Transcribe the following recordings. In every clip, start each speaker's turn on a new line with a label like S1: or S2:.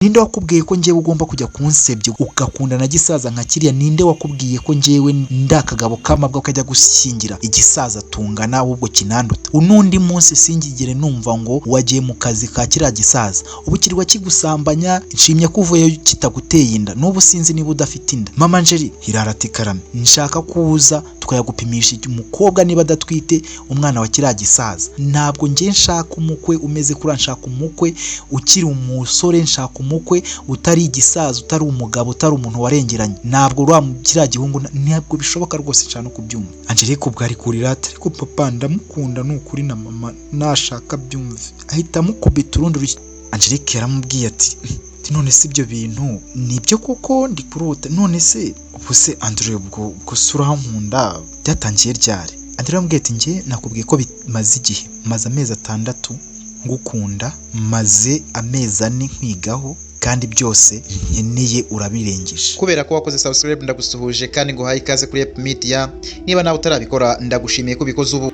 S1: Ninde wakubwiye ko njyewe ugomba kujya kunsebya ugakunda na gisaza nka kiriya? Ninde wakubwiye ko njyewe ndakagabo k'amabwa kajya gushyingira igisaza tungana, ahubwo kinanduta? Unundi munsi singigere numva ngo wagiye mu kazi ka kiriya gisaza, ubu kirirwa kigusambanya. Nshimye ko uvuyeyo kitaguteye inda, n'ubu sinzi niba udafite inda. Mama Angeli hirara ati: "Karame, nshaka kuza tukayagupimisha umukobwa niba adatwite umwana wa kiriya gisaza. Ntabwo njye nshaka umukwe umeze kuriya, nshaka umukwe ukiri umusore, nshaka umukwe utari igisaza, utari umugabo, utari umuntu warengeranye. Ntabwo uriya kiriya gihungu, ntabwo bishoboka rwose, nshaka no kubyumva." Angelique ubwo ari kurira ati: "Ariko papa ndamukunda ni ukuri, na mama nashaka byumve." Ahita amukubita urundi rushyi. Angelique yaramubwiye ati: "None se ibyo bintu nibyo koko? Ndi kurota? None se ubu se Andre, ubwo se urankunda? Byatangiye ryari?" Andre yaramubwiye ati: "Njye nakubwiye ko bimaze igihe, maze amezi 6 ngukunda, maze amezi 4 nkwigaho, kandi byose nkeneye urabirengeje."
S2: Kubera ko wakoze subscribe, ndagusuhuje kandi nguhaye ikaze kuri Ep Media. Niba nawe utarabikora, ndagushimiye ko ubikoze ubu.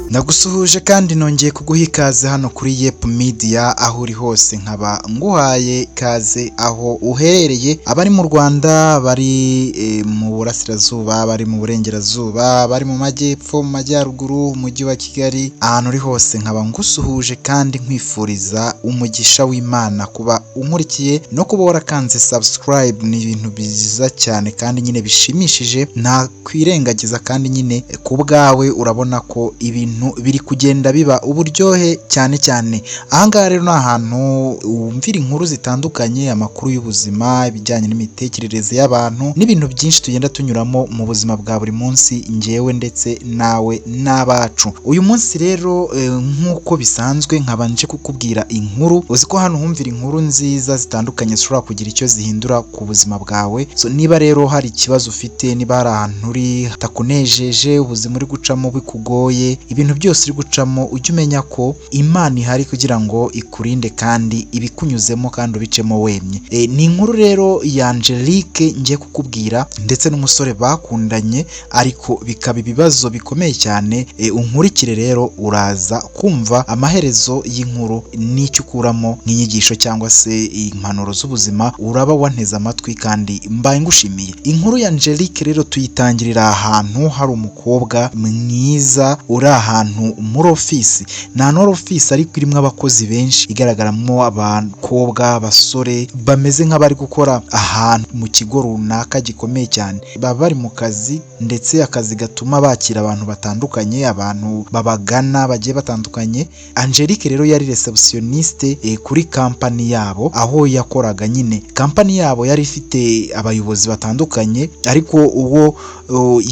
S1: Ndagusuhuje kandi nongeye kuguha ikaze hano kuri Yep Media. Aho uri hose nkaba nguhaye ikaze, aho uherereye, abari mu Rwanda, bari mu burasirazuba, bari mu burengerazuba, bari mu majyepfo, mu majyaruguru, umujyi wa Kigali, ahantu uri hose nkaba ngusuhuje kandi nkwifuriza umugisha w'Imana. Kuba unkurikiye no kuba warakanze subscribe ni ibintu byiza cyane kandi nyine bishimishije ntakwirengagiza, kandi nyine ku bwawe urabona ko ibintu biri kugenda biba uburyohe cyane cyane. Ahangaha rero ni ahantu wumvira inkuru zitandukanye, amakuru y'ubuzima, ibijyanye n'imitekerereze y'abantu n'ibintu byinshi tugenda tunyuramo mu buzima bwa buri munsi, njyewe ndetse nawe n'abacu. Uyu munsi rero, nk'uko bisanzwe, nkaba nje kukubwira inkuru. Uzi ko hano humvira inkuru nziza zitandukanye zishobora kugira icyo zihindura ku buzima bwawe. So, niba rero hari ikibazo ufite, niba hari ahantu uri hatakunejeje, ubuzima uri gucamo bikugoye, ibintu byose uri gucamo, ujye umenya ko Imana ihari kugira ngo ikurinde kandi ibikunyuzemo kandi ubicemo wemye. Ni inkuru rero ya Angelique ngiye kukubwira ndetse n'umusore bakundanye, ariko bikaba ibibazo bikomeye cyane. Unkurikire rero, uraza kumva amaherezo y'inkuru n'icyo ukuramo nk'inyigisho cyangwa se impanuro z'ubuzima. Uraba wanteze amatwi kandi mbaye ngushimiye. Inkuru ya Angelique rero tuyitangirira ahantu hari umukobwa mwiza uri ahantu muri ofisi. Ni ahantu hari ofisi ariko irimo abakozi benshi, igaragaramo abakobwa, abasore bameze nk'abari gukora ahantu mu kigo runaka gikomeye cyane. Baba bari mu kazi, ndetse akazi gatuma bakira abantu batandukanye, abantu babagana bagiye batandukanye. Angelique rero yari receptionniste kuri kampani yabo aho yakoraga. Nyine kampani yabo yari ifite abayobozi batandukanye, ariko uwo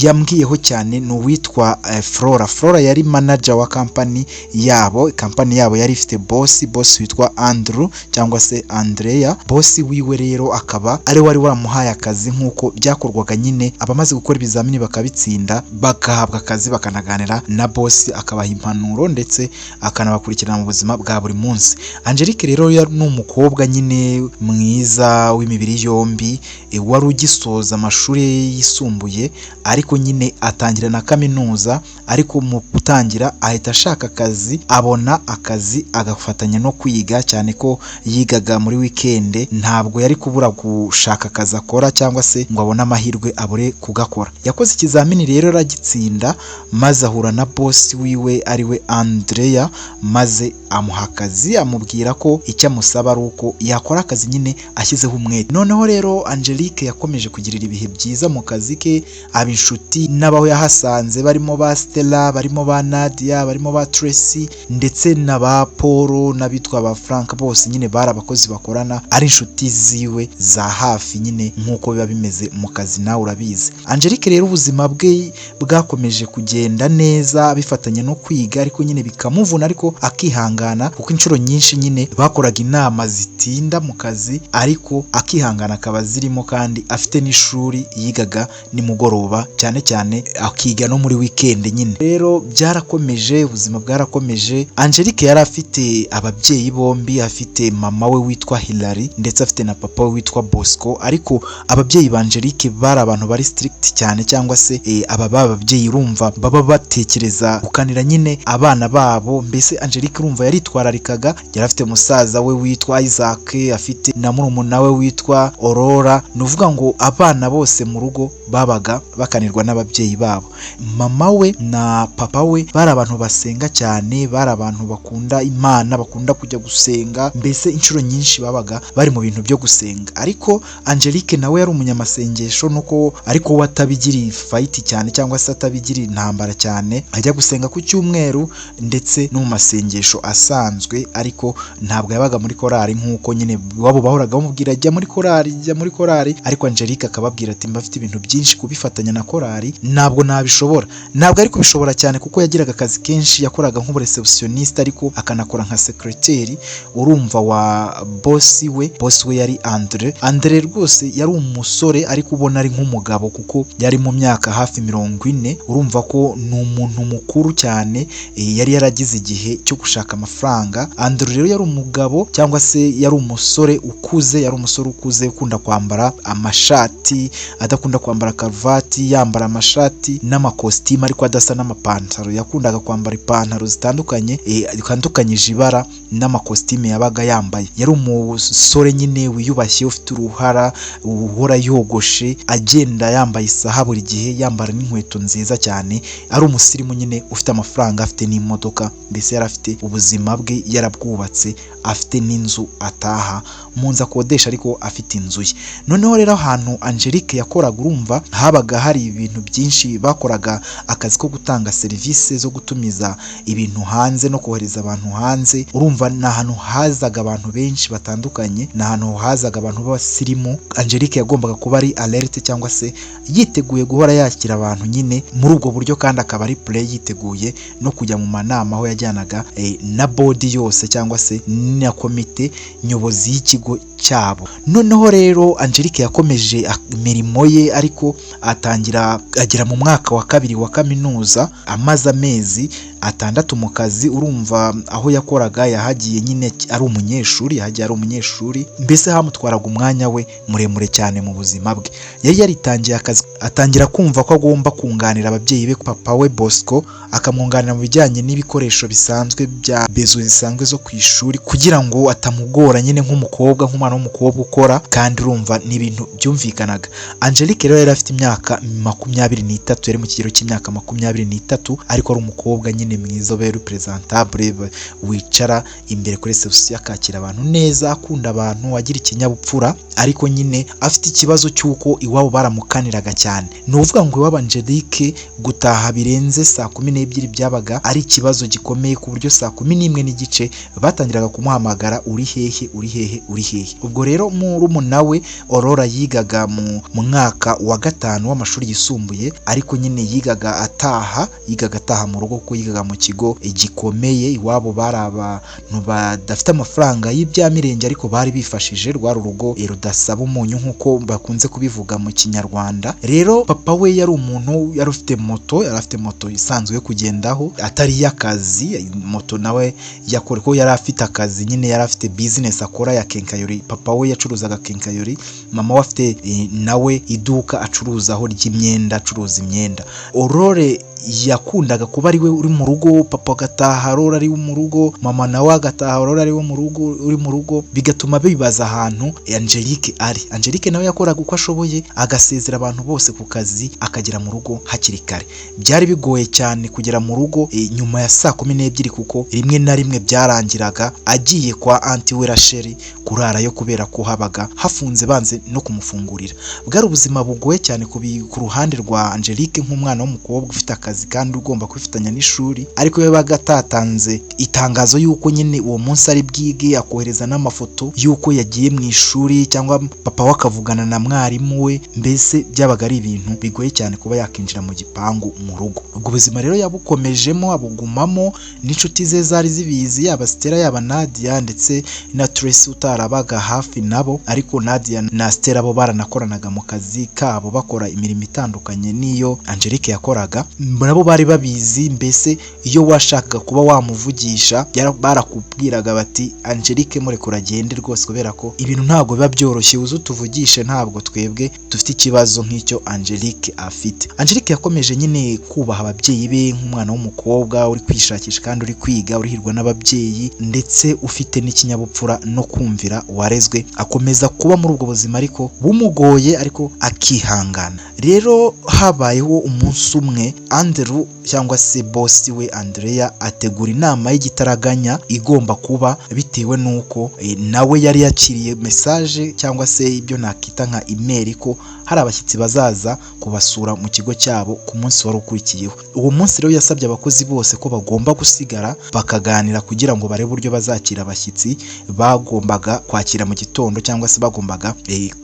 S1: yambwiyeho cyane ni uwitwa Flora. Flora yari manager wa kampani yabo. Kampani yabo yari ifite boss witwa Andrew cyangwa se Andrea. Boss wiwe rero akaba ari wari waramuhaye akazi, nk'uko byakorwaga nyine, abamaze gukora ibizamini bakabitsinda bagahabwa akazi, bakanaganira na boss akabaha impanuro ndetse akanabakurikirana mu buzima bwa buri munsi. Angelique rero ni umukobwa nyine mwiza w'imibiri yombi, wari ugisoza amashuri yisumbuye, ariko nyine atangira na kaminuza. Ariko mu gutangira ahita ashaka akazi, abona akazi agafatanya no kwiga, cyane ko yigaga muri weekend. Ntabwo yari kubura gushaka akazi akora cyangwa se ngo abone amahirwe abure kugakora. Yakoze ikizamini rero aragitsinda, maze ahura na boss wiwe ariwe Andrea, maze amuha akazi, amubwira ko icyo amusaba ari uko yakora akazi nyine ashyizeho umwete. Noneho rero Angelique yakomeje kugirira ibihe byiza mu kazi ke, aba inshuti n'abaho yahasanze, barimo ba Stella, barimo ba Nadia, barimo ba Tracy ndetse na ba Paul n'abitwa ba Frank. Bose nyine bari abakozi bakorana, ari inshuti ziwe za hafi nyine, nk'uko biba bimeze mu kazi, nawe urabizi. Angelique rero ubuzima bwe bwakomeje kugenda neza, bifatanya no kwiga, ariko nyine bikamuvuna, ariko akihangana, kuko inshuro nyinshi nyine bakoraga inama zitinda mu kazi, ariko akihangana akaba zirimo, kandi afite n'ishuri yigaga nimugoroba cyane cyane, akiga no muri weekend nyine. Rero byarakomeje. bwarakomeje, ubuzima bwarakomeje. Angelique yari afite ababyeyi bombi, afite mama we witwa Hilary ndetse afite na papa we witwa Bosco. Ariko ababyeyi ba Angelique bari abantu bari strict cyane, cyangwa se aba babyeyi urumva baba batekereza gukanira nyine abana babo. Mbese Angelique urumva yaritwararikaga, yari afite musaza we witwa Isaac, afite na murumuna we witwa Aurora. Ni ukuvuga ngo abana bose mu rugo babaga bakanirwa n'ababyeyi babo. Mama we na papa we bari abantu basenga cyane, bari abantu bakunda Imana, bakunda kujya gusenga, mbese inshuro nyinshi babaga bari mu bintu byo gusenga. Ariko Angelique nawe yari umunyamasengesho, nuko ariko we atabigiriye fight cyane cyangwa se atabigiriye intambara cyane, ajya gusenga ku cyumweru ndetse no mu masengesho asanzwe, ariko ntabwo yabaga muri korali nk'uko nyine iwabo bahoraga bamubwira jya muri korali, jya muri korali. Ariko Angelique akababwira ati mba mfite ibintu byinshi kubifatanya na korali ntabwo nabishobora. Ntabwo ari kubishobora cyane kuko yagiraga akazi kenshi, yakoraga nk'ubureceptionniste ariko akanakora nka secretary urumva wa boss we. Boss we yari Andre. Andre rwose yari umusore ariko ubona ari nk'umugabo kuko yari mu myaka hafi 40, urumva ko ni umuntu mukuru cyane, yari yaragize igihe cyo gushaka amafaranga. Andre rero yari umugabo cyangwa se yari umusore ukuze, yari umusore ukuze ukunda kwambara amashati, adakunda kwambara karuvati, yambara amashati n'amakositimu ariko adasa n'amapantaro. Yakundaga kwambara ipantaro zitandukanye, zitandukanyije ibara n'amakositimu yabaga yambaye. Yari umusore nyine wiyubashye, ufite uruhara, uhora yogoshe, agenda yambaye isaha buri gihe, yambara n'inkweto nziza cyane, ari umusirimu nyine ufite amafaranga, afite n'imodoka, mbese yari afite ubuzima bwe yarabwubatse, afite n'inzu ataha mu nzu akodesha ariko afite inzu ye. Noneho rero ahantu Angelique yakoraga urumva habaga hari ibintu byinshi, bakoraga akazi ko gutanga serivisi zo gutumiza ibintu hanze no kohereza abantu hanze. Urumva ni ahantu hazaga abantu benshi batandukanye, ni ahantu hazaga abantu b'abasirimu. Angelique yagombaga kuba ari alerte cyangwa se yiteguye guhora yakira abantu nyine muri ubwo buryo, kandi akaba ari prêt, yiteguye no kujya mu manama aho yajyanaga na board yose cyangwa se na komite nyobozi y'ikigo cyabo. Noneho rero Angelique yakomeje imirimo ye, ariko atangira agera mu mwaka wa kabiri wa kaminuza amaze amezi 6 mu kazi. Urumva aho yakoraga yahagiye nyine ari umunyeshuri, yahagiye ari umunyeshuri, mbese hamutwaraga umwanya we muremure cyane mu buzima bwe. Yari yaritangiye akazi, atangira kumva ko agomba kunganira ababyeyi be, papa we Bosco akamwunganira mu bijyanye n'ibikoresho bisanzwe bya bezo zisanzwe zo ku ishuri, kugira ngo atamugora nyine nk'umukobwa, nk'umwana w'umukobwa ukora, kandi urumva ni ibintu byumvikanaga. Angelique rero yari afite imyaka 23, yari mu kigero cy'imyaka 23, ariko ari umukobwa nyine mwiza, very presentable, wicara imbere kuri reception akakira abantu neza, akunda abantu, agira ikinyabupfura, ariko nyine afite ikibazo cy'uko iwabo baramukaniraga cyane. Ni ukuvuga ngo iwabo Angelique gutaha birenze saa 12 byabaga ari ikibazo gikomeye, ku buryo saa 11:30 batangiraga kumuhamagara, uri hehe, uri hehe, uri hehe? Ubwo rero murumuna we Aurora yigaga mu mwaka wa 5 w'amashuri yisumbuye, ariko nyine yigaga ataha, yigaga ataha mu rugo kuko yigaga mu kigo gikomeye. Iwabo bari abantu badafite amafaranga y'ibyamirenge, ariko bari bifashije, rwari urugo rudasaba umunyu nk'uko bakunze kubivuga mu Kinyarwanda. Rero papa we yari umuntu yari ufite moto, yari afite moto isanzwe yo kugendaho atari iy'akazi, moto nawe yakora ko yari afite akazi nyine, yari afite business akora ya quincaillerie. Papa we yacuruzaga quincaillerie, mama we afite nawe iduka acuruzaho ry'imyenda, acuruza imyenda. Aurore yakundaga kuba ari we uri mu rugo, papa agataha Aurore ari mu rugo, mama nawe agataha Aurore ari we mu rugo, uri mu rugo, bigatuma bibaza ahantu Angelique ari. Angelique nawe yakoraga uko ashoboye agasezera abantu bose ku kazi, akagera mu rugo hakiri kare. Byari bigoye cyane kugera mu rugo nyuma ya saa 12, kuko rimwe na rimwe byarangiraga agiye kwa aunty we Rachel kurarayo, kubera ko habaga hafunze banze no kumufungurira. Bwari ubuzima bugoye cyane ku ruhande rwa Angelique nk'umwana w'umukobwa ufite akazi kandi ugomba kwifatanya n'ishuri, ariko iyo yabaga atatanze itangazo y'uko nyine uwo munsi ari bwige, akohereza n'amafoto y'uko yagiye mu ishuri, cyangwa papa we akavugana na mwarimu we, mbese byabaga ari ibintu bigoye cyane kuba yakinjira mu gipangu mu rugo. Ubwo buzima rero yabukomejemo, abugumamo, n'inshuti ze zari zibizi, yaba Stella, yaba Nadia ndetse na Tracy utarabaga hafi nabo, ariko Nadia na Stella bo baranakoranaga mu kazi kabo, bakora imirimo itandukanye n'iyo Angelique yakoraga, nabo bari babizi mbese. Iyo washakaga kuba wamuvugisha, barakubwiraga bati: "Angelique murekure agende rwose, kubera ko ibintu ntabwo biba byoroshye, uze utuvugishe, ntabwo twebwe dufite ikibazo nk'icyo Angelique afite." Angelique yakomeje nyine kubaha ababyeyi be nk'umwana w'umukobwa uri kwishakisha kandi uri kwiga, urihirwa n'ababyeyi, ndetse ufite n'ikinyabupfura no kumvira warezwe. Akomeza kuba muri ubwo buzima ariko bumugoye, ariko akihangana. Rero habayeho umunsi umwe Andrew cyangwa se bosi we Andrea ategura inama y'igitaraganya igomba kuba, bitewe n'uko nawe yari yakiriye message cyangwa se ibyo nakita nka email ko hari abashyitsi bazaza kubasura mu kigo cyabo ku munsi wari ukurikiyeho. Uwo munsi rero yasabye abakozi bose ko bagomba gusigara bakaganira kugira ngo barebe uburyo bazakira abashyitsi bagombaga kwakira mu gitondo, cyangwa se bagombaga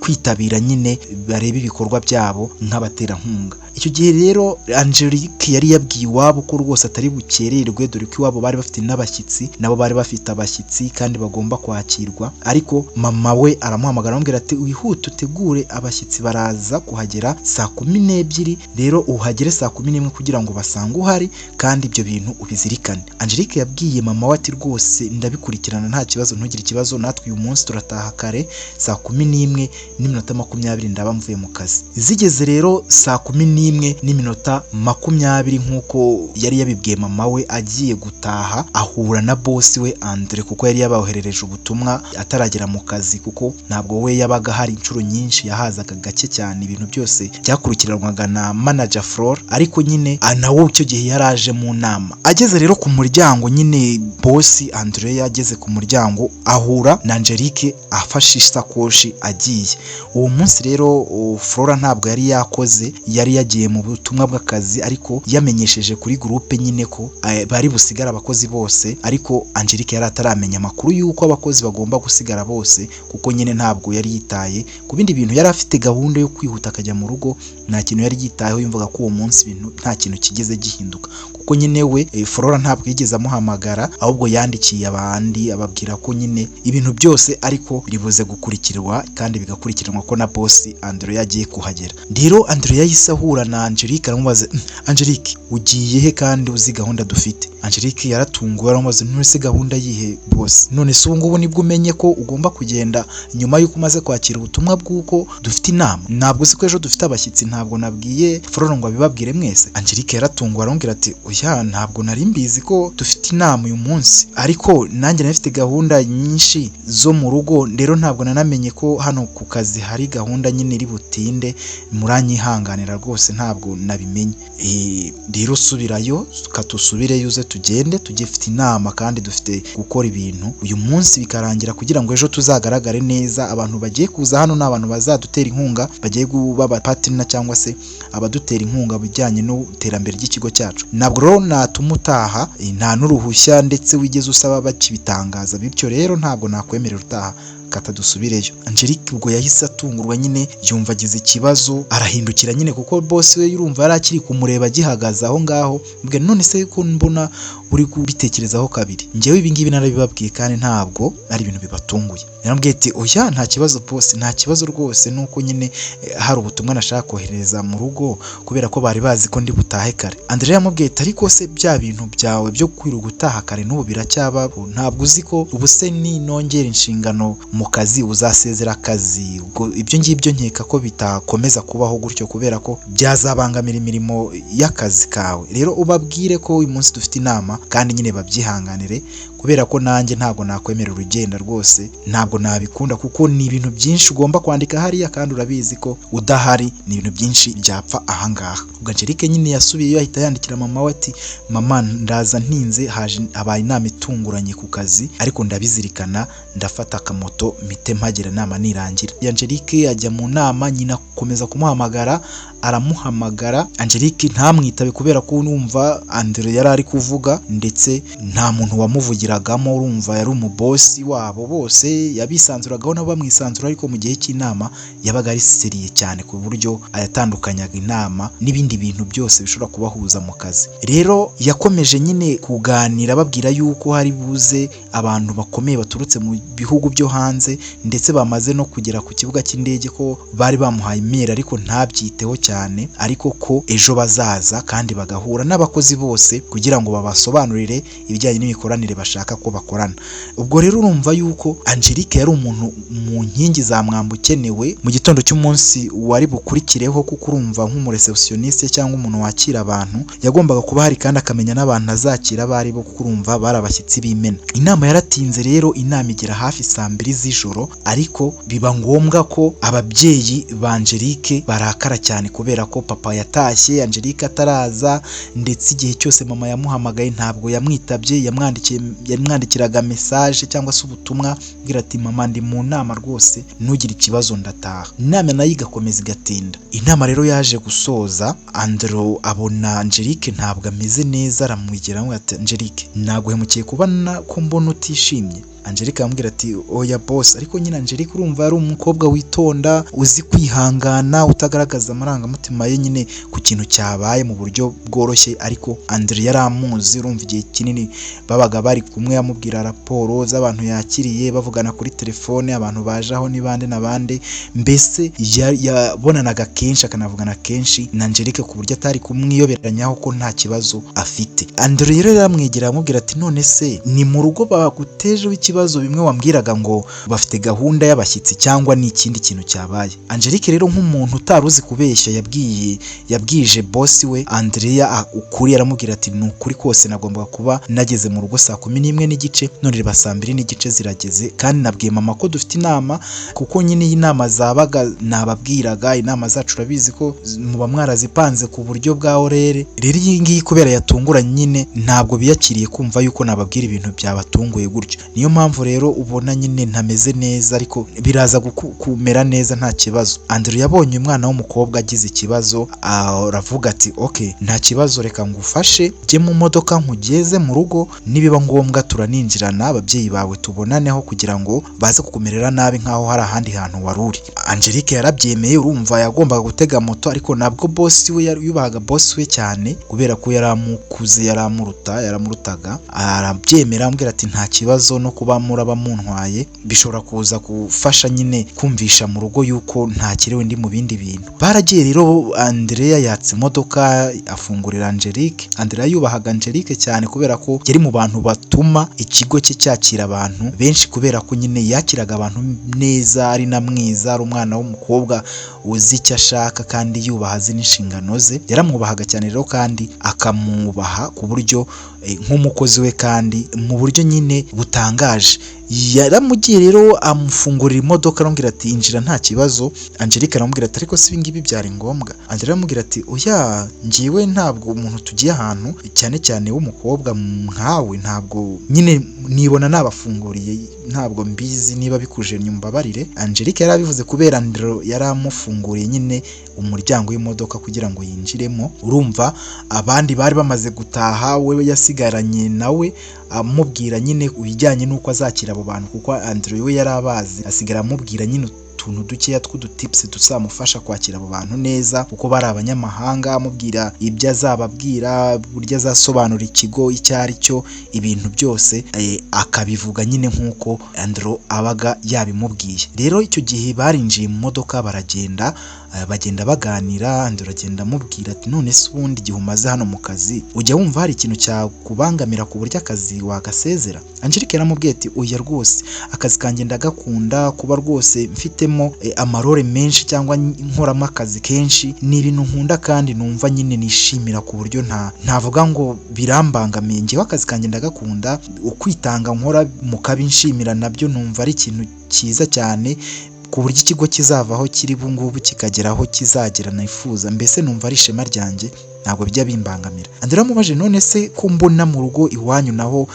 S1: kwitabira nyine barebe ibikorwa byabo nk'abaterankunga. Icyo gihe rero Angelique yari yabwiye iwabo ko rwose atari bukererwe, dore ko iwabo bari bafite n'abashyitsi, nabo bari bafite abashyitsi kandi bagomba kwakirwa. Ariko mama we aramuhamagara, aramubwira ati: "Wihute utegure, abashyitsi baraza kuhagera saa 12, rero uhagere saa 11 kugira ngo basange uhari, kandi ibyo bintu ubizirikane." Angelique yabwiye mama we ati: "Rwose ndabikurikirana, nta kibazo, ntugire ikibazo, natwe uyu munsi turataha kare, saa 11:20 ndaba mvuye mu kazi." Zigeze rero saa 11:20 nk'uko yari yabibwiye mama we, agiye gutaha ahura na bosi we Andre, kuko yari yaboherereje ubutumwa ataragera mu kazi, kuko ntabwo we yabaga hari inshuro nyinshi, yahazaga gake cyane. Ibintu byose byakurikiranwaga na manager Flora, ariko nyine nawe icyo gihe yari aje mu nama. Ageze rero ku muryango nyine, bosi Andre ageze ku muryango ahura na Angelique afashe isakoshi agiye. Uwo munsi rero Flora ntabwo yari yakoze, yari yagiye mu butumwa bw'akazi, ariko yamenyesheje kuri groupe nyine ko bari busigare abakozi bose. Ariko Angelique yari ataramenya amakuru y'uko abakozi bagomba gusigara bose, kuko nyine ntabwo yari yitaye ku bindi bintu, yari afite gahunda yo kwihuta akajya mu rugo. Nta kintu yari yitayeho, yumvaga ko uwo munsi ibintu nta kintu kigeze gihinduka, kuko nyine we Flora ntabwo yigeze amuhamagara, ahubwo yandikiye abandi ababwira ko nyine ibintu byose ariko biribuze gukurikirwa kandi bigakurikiranwa, ko na bosi Andre yagiye kuhagera. Rero Andre yahise ahura na Angelique, aramubaza: "Angelique, ugiye he kandi uzi gahunda dufite?" Angelique yaratunguwe, aramubaza: "None se gahunda yihe, boss? None se ubu ngubu nibwo umenye ko ugomba kugenda nyuma y'uko umaze kwakira ubutumwa bw'uko dufite inama? Ntabwo uzi ko ejo dufite abashyitsi? Ntabwo nabwiye Flora ngo abibabwire mwese?" Angelique yaratunguwe, aramubwira ati: "Oya, ntabwo nari mbizi ko dufite inama uyu munsi, ariko nanjye nari mfite gahunda nyinshi zo mu rugo, rero ntabwo nanamenye ko hano ku kazi hari gahunda nyine iri butinde. Muranyihanganira rwose, ntabwo nabimenye. Rero subirayo, katusubireyo, uze tugende, tugifite inama kandi dufite gukora ibintu uyu munsi bikarangira kugira ngo ejo tuzagaragare neza. Abantu bagiye kuza hano ni abantu bazadutera inkunga, bagiye kuba abapartner cyangwa se abadutera inkunga bijyanye n'iterambere ry'ikigo cyacu. Ntabwo rero natuma utaha nta n'uruhushya ndetse wigeze usaba bakibitangaza, bityo rero ntabwo nakwemerera utaha, kata dusubireyo." Angelique ubwo yahise atungurwa nyine, yumva agize ikibazo, arahindukira nyine, kuko boss we yurumva yari akiri kumureba agihagaze aho ngaho. Mbwira: "None se ko mbona uri kubitekerezaho kabiri? Njyewe ibi ngibi narabibabwiye kandi ntabwo ari ibintu bibatunguye." Yarambwiye ati: "Oya, nta kibazo boss, nta kibazo rwose, nuko nyine hari ubutumwa nashaka kohereza mu rugo kubera ko bari bazi ko ndi butahe kare." Andrea yamubwiye ati: "Ariko se bya bintu byawe byo kwirirwa utaha kare n'ubu biracyaba? Ntabwo uzi ko ubu se ninongera inshingano mu kazi uzasezera akazi? Ubwo ibyo ngibyo nkeka ko bitakomeza kubaho gutyo, kubera ko byazabangamira imirimo y'akazi kawe. Rero ubabwire ko uyu munsi dufite inama kandi nyine babyihanganire, kubera ko nanjye ntabwo nakwemerera urugenda rwose, ntabwo nabikunda, kuko ni ibintu byinshi ugomba kwandika hariya kandi urabizi ko udahari ni ibintu byinshi byapfa ahangaha." Ubwo Angelique nyine yasubiyeyo, ahita yandikira mama we ati: "Mama, ndaza ntinze, haje habaye inama itunguranye ku kazi, ariko ndabizirikana, ndafata akamoto mpite mpagera inama nirangira." Angelique ajya mu nama, nyina akomeza kumuhamagara, aramuhamagara, Angelique ntamwitabe, kubera ko numva Andre yari ari kuvuga, ndetse nta muntu wamuvugiragamo. yinjiragamo, urumva yari umubosi wabo bose, yabisanzuragaho nabo bamwisanzura, ariko mu gihe cy'inama yabaga ari sérieux cyane, ku buryo yatandukanyaga inama n'ibindi bintu byose bishobora kubahuza mu kazi. Rero yakomeje nyine kuganira babwira yuko hari buze abantu bakomeye baturutse mu bihugu byo hanze, ndetse bamaze no kugera ku kibuga cy'indege, ko bari bamuhaye email ariko ntabyiteho cyane, ariko ko ejo bazaza kandi bagahura n'abakozi bose kugira ngo babasobanurire ibijyanye n'imikoranire bashaka ko bakorana. Ubwo rero urumva yuko Angelique yari umuntu mu nkingi za mwamba ukenewe mu gitondo cy'umunsi wari bukurikireho, kuko urumva nk'umureceptionniste cyangwa umuntu wakira abantu yagombaga kuba hari kandi akamenya n'abantu azakira abo ari bo, kuko urumva bari abashyitsi b'imena. Inama yaratinze rero, inama igera hafi saa 2 z'ijoro, ariko biba ngombwa ko ababyeyi ba Angelique barakara cyane, kubera ko papa yatashye Angelique ataraza, ndetse igihe cyose mama yamuhamagaye ntabwo yamwitabye. Yamwandikiye, yamwandikiraga message cyangwa se ubutumwa abwira ati: "Mama, ndi mu nama rwose, ntugire ikibazo, ndataha." Inama nayo igakomeza igatinda. Inama rero yaje gusoza, Andro abona Angelique ntabwo ameze neza, aramwegera aramubwira ati: "Angelique, naguhemukiye kubona ko mbona utishimye?" Angelique aramubwira ati: "Oya boss." Ariko nyine Angelique urumva yari umukobwa witonda, uzi kwihangana, utagaragaza amarangamutima ye nyine ku kintu cyabaye mu buryo bworoshye. Ariko Andre yari amuzi, urumva igihe kinini babaga bari kumwe, amubwira raporo z'abantu yakiriye, bavugana kuri telefone, abantu baje aho ni bande na bande, mbese yabonanaga kenshi akanavugana kenshi na Angelique ku buryo atari kumwiyoberanyaho ko nta kibazo afite. Andre rero yaramwegera aramubwira ati: "None se ni mu rugo bagutejeho ikibazo, bimwe wambwiraga ngo bafite gahunda y'abashyitsi, cyangwa ni ikindi kintu cyabaye?" Angelique rero nk'umuntu utari uzi kubeshya, yabwije boss we Andrea ukuri. Aramubwira ati: "Ni ukuri kose, nagombaga kuba nageze mu rugo saa 11:30, none reba saa 2:30 zirageze, kandi nabwiye mama ko dufite inama, kuko nyine iyi nama zabaga nababwiraga, inama zacu urabizi ko muba mwarazipanze ku buryo bwa horaire. Rero iyi ngiyi kubera yatunguranye nyine ntabwo biyakiriye kumva yuko nababwira ibintu byabatunguye gutyo. Niyo mpamvu rero ubona nyine ntameze neza, ariko biraza kumera neza, nta kibazo." Andrew yabonye umwana w'umukobwa agize ikibazo, aravuga ati: "Ok, nta kibazo, reka ngufashe jye mu modoka nkugeze mu rugo, nibiba ngombwa turaninjirana ababyeyi bawe tubonaneho kugira ngo baze kukumerera nabi nk'aho hari ahandi hantu wari uri." Angelique yarabyemeye. Urumva yagombaga gutega moto, ariko nabwo boss we yubahaga boss we cyane kubera ko yari amukuze, yari amuruta, yaramurutaga. Arabyemera, amubwira ati: "Nta kibazo, no kuba muraba muntwaye bishobora kuza gufasha nyine kumvisha mu rugo yuko ntakerewe, ndi mu bindi bintu." Baragiye rero, Andrea yatse imodoka afungurira Angelique. Andrea yubahaga Angelique cyane kubera ko yari mu bantu batuma ikigo cye cyakira abantu benshi, kubera ko nyine yakiraga abantu neza, ari na mwiza, ari umwana w'umukobwa uzi icyo ashaka kandi yubaha, azi n'inshingano ze. Yaramwubahaga cyane rero kandi akamwubaha ku buryo nk'umukozi we, kandi mu buryo nyine butangaje. Yaramugiye rero amufungurira imodoka, aramubwira ati: "Injira, nta kibazo." Angelique aramubwira ati: "Ariko si ibingibi byari ngombwa?" Angelique aramubwira ati: "Oya, ngiwe ntabwo umuntu tugiye ahantu, cyane cyane w'umukobwa nkawe, ntabwo nyine nibona nabafunguriye, ntabwo mbizi niba bikuje, mbabarire." Angelique yari abivuze kubera Andrew yari amufunguriye nyine umuryango w'imodoka kugira ngo yinjiremo. Urumva abandi bari bamaze gutaha, we yasigaranye nawe, amubwira nyine ibijyanye n'uko azakira abo bantu, kuko Andrew we yari abazi. Asigara amubwira nyine utuntu dukeya tw'udutips tuzamufasha kwakira abo bantu neza, kuko bari abanyamahanga, amubwira ibyo azababwira, uburyo azasobanura ikigo icyo ari cyo, ibintu byose akabivuga nyine nk'uko Andrew abaga yabimubwiye. Rero icyo gihe barinjiye mu modoka baragenda, bagenda baganira. Andrew agenda amubwira ati: "None se ubundi igihe umaze hano mu kazi, ujya wumva hari ikintu cyakubangamira ku buryo akazi wagasezera?" Angelique yaramubwiye ati: "Oya rwose, akazi kanjye ndagakunda, kuba rwose mfitemo amarole menshi cyangwa nkoramo akazi kenshi ni ibintu nkunda kandi numva nyine nishimira, ku buryo ntavuga ngo birambangamiye. Njyewe akazi kanjye ndagakunda, ukwitanga nkora mukabinshimira nabyo numva ari ikintu cyiza cyane, ku buryo ikigo kizavaho kiri ubu ngubu kikagera aho kizagera nifuza, mbese numva ari ishema ryanjye." Ntabwo bijya bimbangamira. Andrea amubaje, none se ko mbona mu rugo iwanyu naho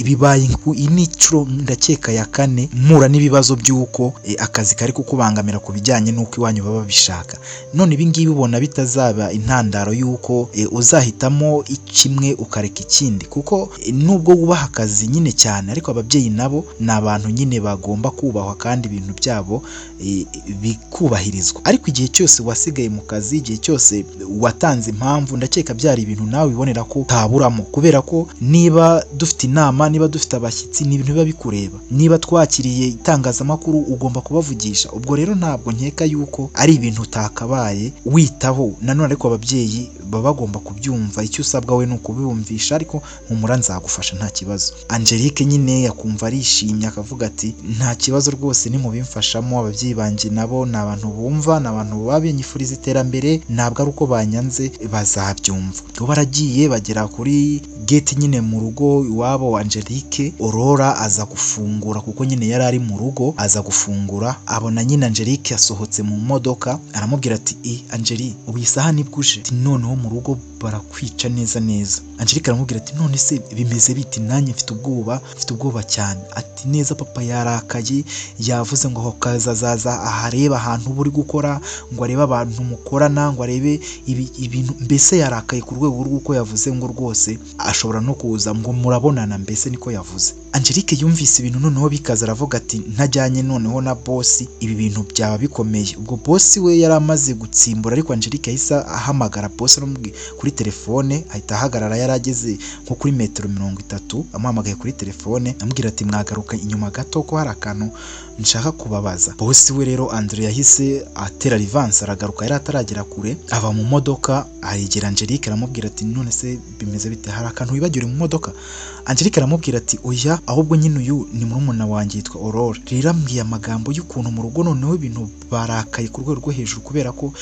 S1: bibaye iyi ni inshuro ndakeka ya kane mpura n'ibibazo by'uko akazi kari kukubangamira ku bijyanye n'uko iwanyu baba babishaka, none ibi ngibi ubona bitazaba intandaro y'uko uzahitamo kimwe ukareka ikindi? Kuko nubwo wubaha akazi nyine cyane, ariko ababyeyi nabo ni abantu nyine bagomba kubahwa kandi ibintu byabo bikubahirizwa. Ariko igihe cyose wasigaye mu kazi, igihe cyose watanze impamvu, ndakeka byari ibintu nawe wibonera ko utaburamo, kubera ko niba dufite inama, niba dufite abashyitsi, ni ibintu biba bikureba, niba twakiriye itangazamakuru ugomba kubavugisha. Ubwo rero ntabwo nkeka yuko ari ibintu utakabaye witaho nanone, ariko ababyeyi baba bagomba kubyumva. Icyo usabwa we ni ukubibumvisha, ariko humura nzagufasha nta kibazo. Angelique nyine akumva arishimye, akavuga ati nta kibazo rwose nimubimfashamo, ababyeyi banjye nabo ni abantu bumva, ni abantu baba binyifuriza iterambere, ntabwo ari uko banyanze, bazabyumva. Ubwo baragiye bagera kuri gate nyine mu rugo iwabo wa Angelique, Aurora aza gufungura kuko nyine yari ari mu rugo, aza gufungura abona nyine Angelique asohotse mu modoka, aramubwira ati Angelique, ubu iyi saha nibwo uje? Ati noneho mu rugo barakwica neza neza. Angelique aramubwira ati none se bimeze biti? Nanjye mfite ubwoba, mfite ubwoba cyane. Ati neza papa yarakaye, yavuze ngo aho kazazaza ahareba ahantu uba uri gukora, ngo arebe abantu mukorana, ngo arebe ibintu, mbese yarakaye ku rwego rw'uko yavuze ngo rwose ashobora no kuza ngo murabonana, mbese niko yavuze. Angelique yumvise ibintu noneho bikaza, aravuga ati ntajyanye noneho na bosi ibi bintu byaba bikomeye. Ubwo bosi we yari amaze gutsimbura, ariko Angelique yahise ahamagara bosi aramubwira kuri telefone, ahita ahagarara, yari ageze nko kuri metero 30, amuhamagaye kuri telefone amubwira ati mwagaruka inyuma gato ko hari akantu nshaka kubabaza. Bosi we rero Andre yahise atera rivanse aragaruka, yari ataragera kure ava mu modoka aregera Angelique aramubwira ati none se bimeze bite, hari akantu wibagiwe mu modoka? Angelique aramubwira ati oya, ahubwo nyine uyu ni murumuna wanjye yitwa Aurore, rero ambwiye amagambo y'ukuntu mu rugo noneho ibintu barakaye ku rwego rwo hejuru, kubera ko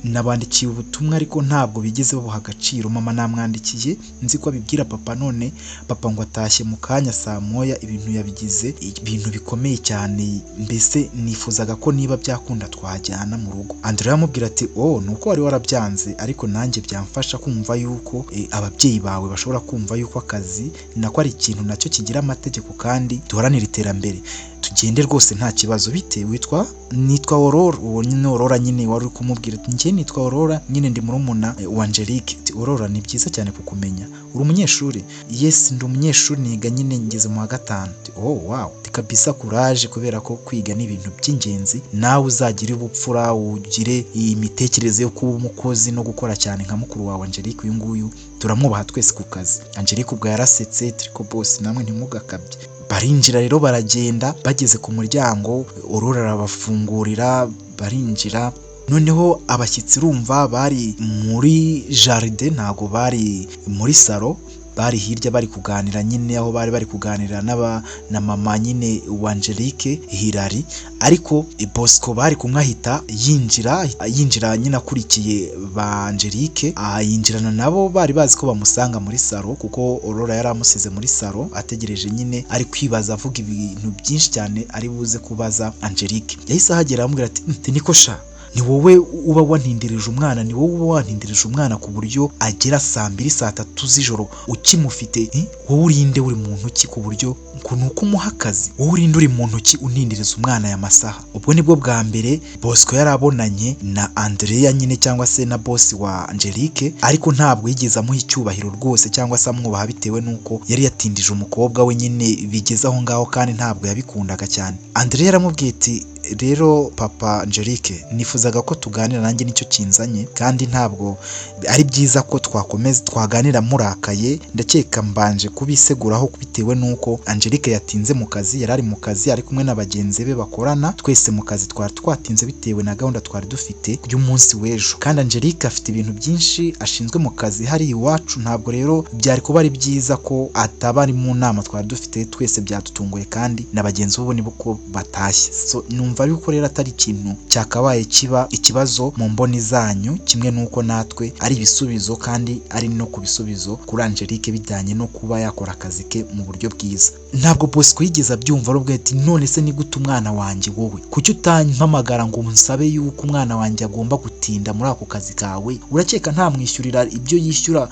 S1: nabandikiye ubutumwa ariko ntabwo bigeze babuha agaciro. Mama namwandikiye nzi ko abibwira papa, none papa ngo atashye mu kanya saa moya, ibintu yabigize ibintu bikomeye cyane, mbese nifuzaga ko niba byakunda twajyana mu rugo. Andrea aramubwira ati oh, nuko wari warabyanze, ariko nanjye byamfasha kumva yuko ababyeyi bawe bashobora kumva yuko akazi nako ari ikintu nacyo kigira amategeko kandi duharanira iterambere, tugende rwose nta kibazo. Bite, witwa? Nitwa Aurora. Uwo nyine Aurora nyine wari uri kumubwira ati njye nitwa Aurora nyine ndi murumuna wa Angelique. Ati Aurora, ni byiza cyane kukumenya, uri umunyeshuri? Yes, ndi umunyeshuri, niga nyine ngeze mu wa gatanu. Ati oh wow, ati kabisa courage, kubera ko kwiga ni ibintu by'ingenzi, nawe uzagire ubupfura, ugire imitekerereze yo kuba umukozi no gukora cyane nka mukuru wawe Angelique, uyu nguyu turamwubaha twese ku kazi. Angelique ubwo yarasetse, ariko boss namwe ntimugakabye. Barinjira rero baragenda, bageze ku muryango Aurora arabafungurira barinjira. Noneho abashyitsi urumva bari muri jardin, ntago bari muri salo, bari hirya bari kuganira nyine, aho bari bari kuganira na mama nyine wa Angelique Hilary, ariko Bosco bari kumwe ahita yinjira nyine akurikiye ba Angelique, yinjirana nabo, bari bazi ko bamusanga muri salo kuko Aurora yari amusize muri salo ategereje nyine, ari kwibaza avuga ibintu byinshi cyane ari buze kubaza Angelique. Yahise ahagera aramubwira ati niko sha, ni wowe uba wantindirije umwana, ni wowe uba wantindirije umwana ku buryo agera saa mbiri saa tatu z'ijoro ukimufite, wowe urinde uri mu ntoki ku buryo ngo ni uko umuha akazi, wowe urinde uri mu ntoki untindireza umwana aya masaha. Ubwo nibwo bwa mbere Bosco yari abonanye na Andrea nyine cyangwa se na boss wa Angelique, ariko ntabwo yigeze amuha icyubahiro rwose cyangwa se amwubaha, bitewe n'uko yari yatindije umukobwa we nyine bigeze aho ngaho, kandi ntabwo yabikundaga cyane. Andrea aramubwiye ati rero papa Angelique, nifuzaga ko tuganira, nanjye nicyo kinzanye, kandi ntabwo ari byiza ko twakomeza twaganira murakaye, ndakeka mbanje kubiseguraho bitewe n'uko Angelique yatinze mu kazi, yari ari mu kazi ari kumwe na bagenzi be bakorana, twese mu kazi twari twatinze bitewe na gahunda twari dufite y'umunsi w'ejo, kandi Angelique afite ibintu byinshi ashinzwe mu kazi hari iwacu, ntabwo rero byari kuba ari byiza ko ataba ari mu nama twari dufite twese, byadutunguye kandi na bagenzi be nibo ko batashye, so numva Numva yuko rero atari ikintu cyakabaye kiba ikibazo mu mboni zanyu, kimwe n'uko natwe ari ibisubizo kandi ari no ku bisubizo kuri Angelique bijyanye no kuba yakora akazi ke mu buryo bwiza. Ntabwo Bosco yigeze abyumva, arubwo ati none se ni gute umwana wanjye wowe kuki utampamagara ngo nsabe yuko umwana wanjye agomba gutinda muri ako kazi kawe? Urakeka ntamwishyurira ibyo yishyura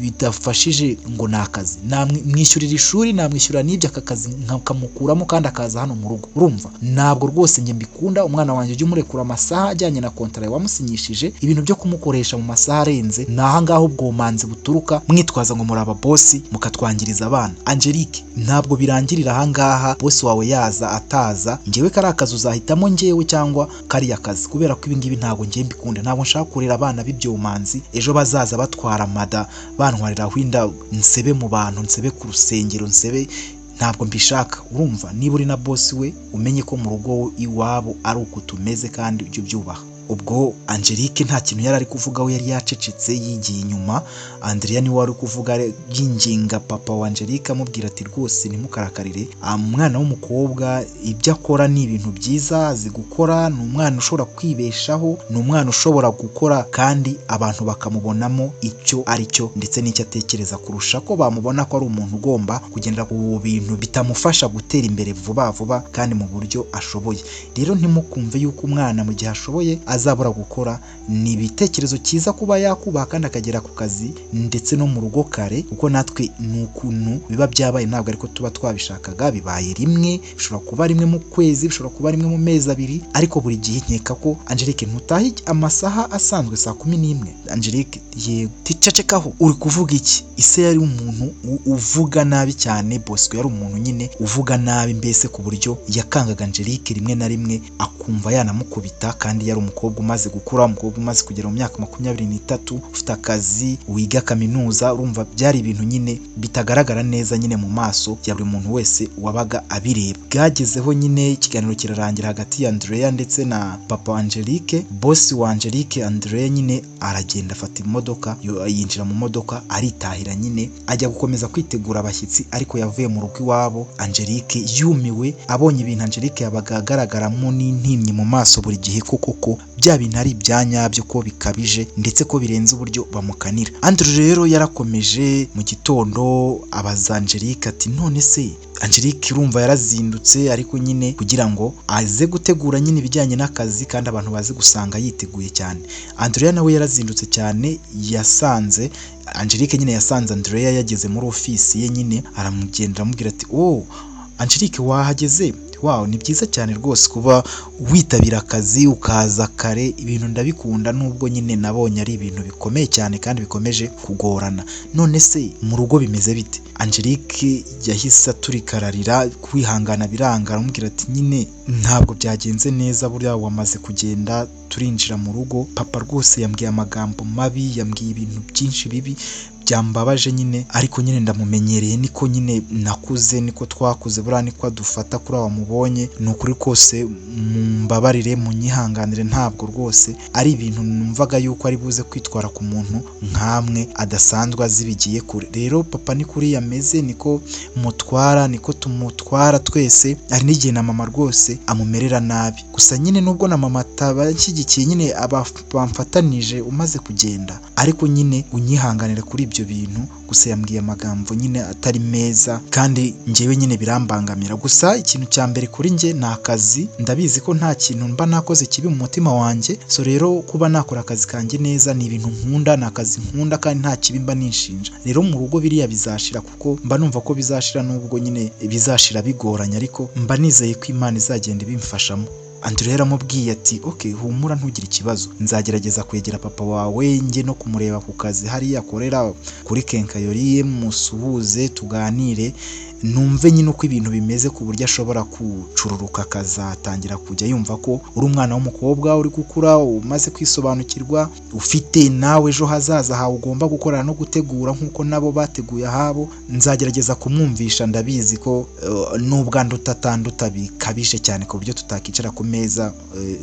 S1: bidafashije ngo ni akazi? Namwishyurira ishuri, namwishyura n'ibyo, aka kazi nkamukuramo kandi akaza hano mu rugo. Urumva ntabwo rwose njye mbikunda. Umwana wanjye ujye umurekura amasaha ajyanye na kontara wamusinyishije. Ibintu byo kumukoresha mu masaha arenze ni ahangaha ubwomanzi buturuka, mwitwaza ngo muri ababosi mukatwangiriza abana. Angelique, ntabwo birangirira ahangaha, bosi wawe yaza ataza, njyewe kariya kazi uzahitamo njyewe cyangwa kariya kazi, kubera ko ibingibi ntabwo njye mbikunda. Ntabwo nshaka kurera abana b'ibyomanzi ejo bazaza batwara mada bantwarira inda, nsebe mu bantu, nsebe ku rusengero, nsebe. Ntabwo mbishaka. Urumva niba uri na bosi we umenye ko mu rugo iwabo ari uko tumeze kandi ujye ubyubaha. Ubwo Angelique nta kintu yari ari kuvuga, we yari yacecetse yigiye inyuma. Andrea niwe wari kuvuga yinginga papa wa Angelique, amubwira ati rwose ntimukarakarire umwana w'umukobwa, ibyo akora ni ibintu byiza, azi gukora, ni umwana ushobora kwibeshaho, ni umwana ushobora gukora kandi abantu bakamubonamo icyo ari cyo ndetse n'icyo atekereza, kurusha ko bamubona ko ari umuntu ugomba kugendera ku bintu bitamufasha gutera imbere vuba vuba kandi mu buryo ashoboye. Rero ntimukumve yuko umwana mu gihe ashoboye azabura gukora. Ni ibitekerezo cyiza kuba yakubaha kandi akagera ku kazi ndetse no mu rugo kare, kuko natwe ni ukuntu biba byabaye, ntabwo ariko tuba twabishakaga. Bibaye rimwe, bishobora kuba rimwe mu kwezi, bishobora kuba rimwe mu mezi abiri, ariko buri gihe nkeka ko Angelique ntutahe amasaha asanzwe saa 11. Angelique yego, ticecekaho, uri kuvuga iki? Ise yari umuntu uvuga nabi cyane. Bosco yari umuntu nyine uvuga nabi, mbese ku buryo yakangaga Angelique rimwe na rimwe akumva yanamukubita, kandi yari umukobwa umaze gukura, umukobwa umaze kugera mu myaka 23, ufite akazi, wiga kaminuza. Urumva byari ibintu nyine bitagaragara neza nyine mu maso ya buri muntu wese wabaga abireba. Bwagezeho nyine ikiganiro kirarangira hagati ya Andrea ndetse na papa Angelique, bosi wa Angelique. Andrea nyine aragenda afata imodoka, yinjira mu modoka aritahira nyine, ajya gukomeza kwitegura abashyitsi, ariko yavuye mu rugo iwabo Angelique yumiwe, abonye ibintu Angelique yabaga agaragaramo n'intimyi mu maso buri gihe, ko koko bya bintu ari ibya nyabyo, ko bikabije ndetse ko birenze uburyo bamukanira. Andrew rero yarakomeje mu gitondo abaza Angelique ati none se Angelique, urumva yarazindutse ariko nyine kugira ngo aze gutegura nyine ibijyanye n'akazi kandi abantu bazi gusanga yiteguye cyane. Andrea nawe yarazindutse cyane, yasanze Angelique nyine, yasanze Andrea yageze muri ofisi ye nyine, aramugendera amubwira ati oh Angelique wahageze, wow ni byiza cyane rwose kuba witabira akazi ukaza kare, ibintu ndabikunda nubwo nyine nabonye ari ibintu bikomeye cyane kandi bikomeje kugorana. None se mu rugo bimeze bite? Angelique yahise aturikararira, kwihangana biranga, aramubwira ati nyine ntabwo byagenze neza, buriya wamaze kugenda turinjira mu rugo, papa rwose yambwiye amagambo mabi, yambwiye ibintu byinshi bibi byambabaje nyine, ariko nyine ndamumenyereye, niko nyine nakuze, niko twakuze, buriya niko adufata kuri aba mubonye. Ni ukuri kose mumbabarire, munyihanganire, ntabwo rwose ari ibintu numvaga yuko ari buze kwitwara ku muntu nkamwe adasanzwe azi bigiye kure. Rero papa ni kuriya ameze, niko mutwara, niko tumutwara twese, hari n'igihe na mama rwose amumerera nabi. Gusa nyine nubwo na mama atabashyigikiye nyine bamfatanije umaze kugenda, ariko nyine unyihanganire kuri ibyo bintu. Gusa yambwiye amagambo nyine atari meza kandi njyewe nyine birambangamira. Gusa ikintu cya mbere kuri njye ni akazi, ndabizi ko nta kintu mba nakoze kibi mu mutima wanjye, so rero kuba nakora akazi kanjye neza ni ibintu nkunda, ni akazi nkunda kandi nta kibi mba nishinja. Rero mu rugo biriya bizashira, kuko mba numva ko bizashira, nubwo nyine bizashira bigoranye, ariko mba nizeye ko Imana izagenda ibimfashamo. Andrea yaramubwiye ati ok humura ntugire ikibazo, nzagerageza kwegera papa wawe njye no kumureba ku kazi hariya akorera kuri kenkayori, musuhuze tuganire, numve nyine uko ibintu bimeze, ku buryo ashobora kucururuka akazatangira kujya yumva ko uri umwana w'umukobwa uri gukura, umaze kwisobanukirwa, ufite nawe ejo hazaza hawe ugomba gukorana no gutegura nk'uko nabo bateguye ahabo. Nzagerageza kumwumvisha, ndabizi ko nubwo anduta atanduta bikabije cyane ku buryo tutakicara ku meza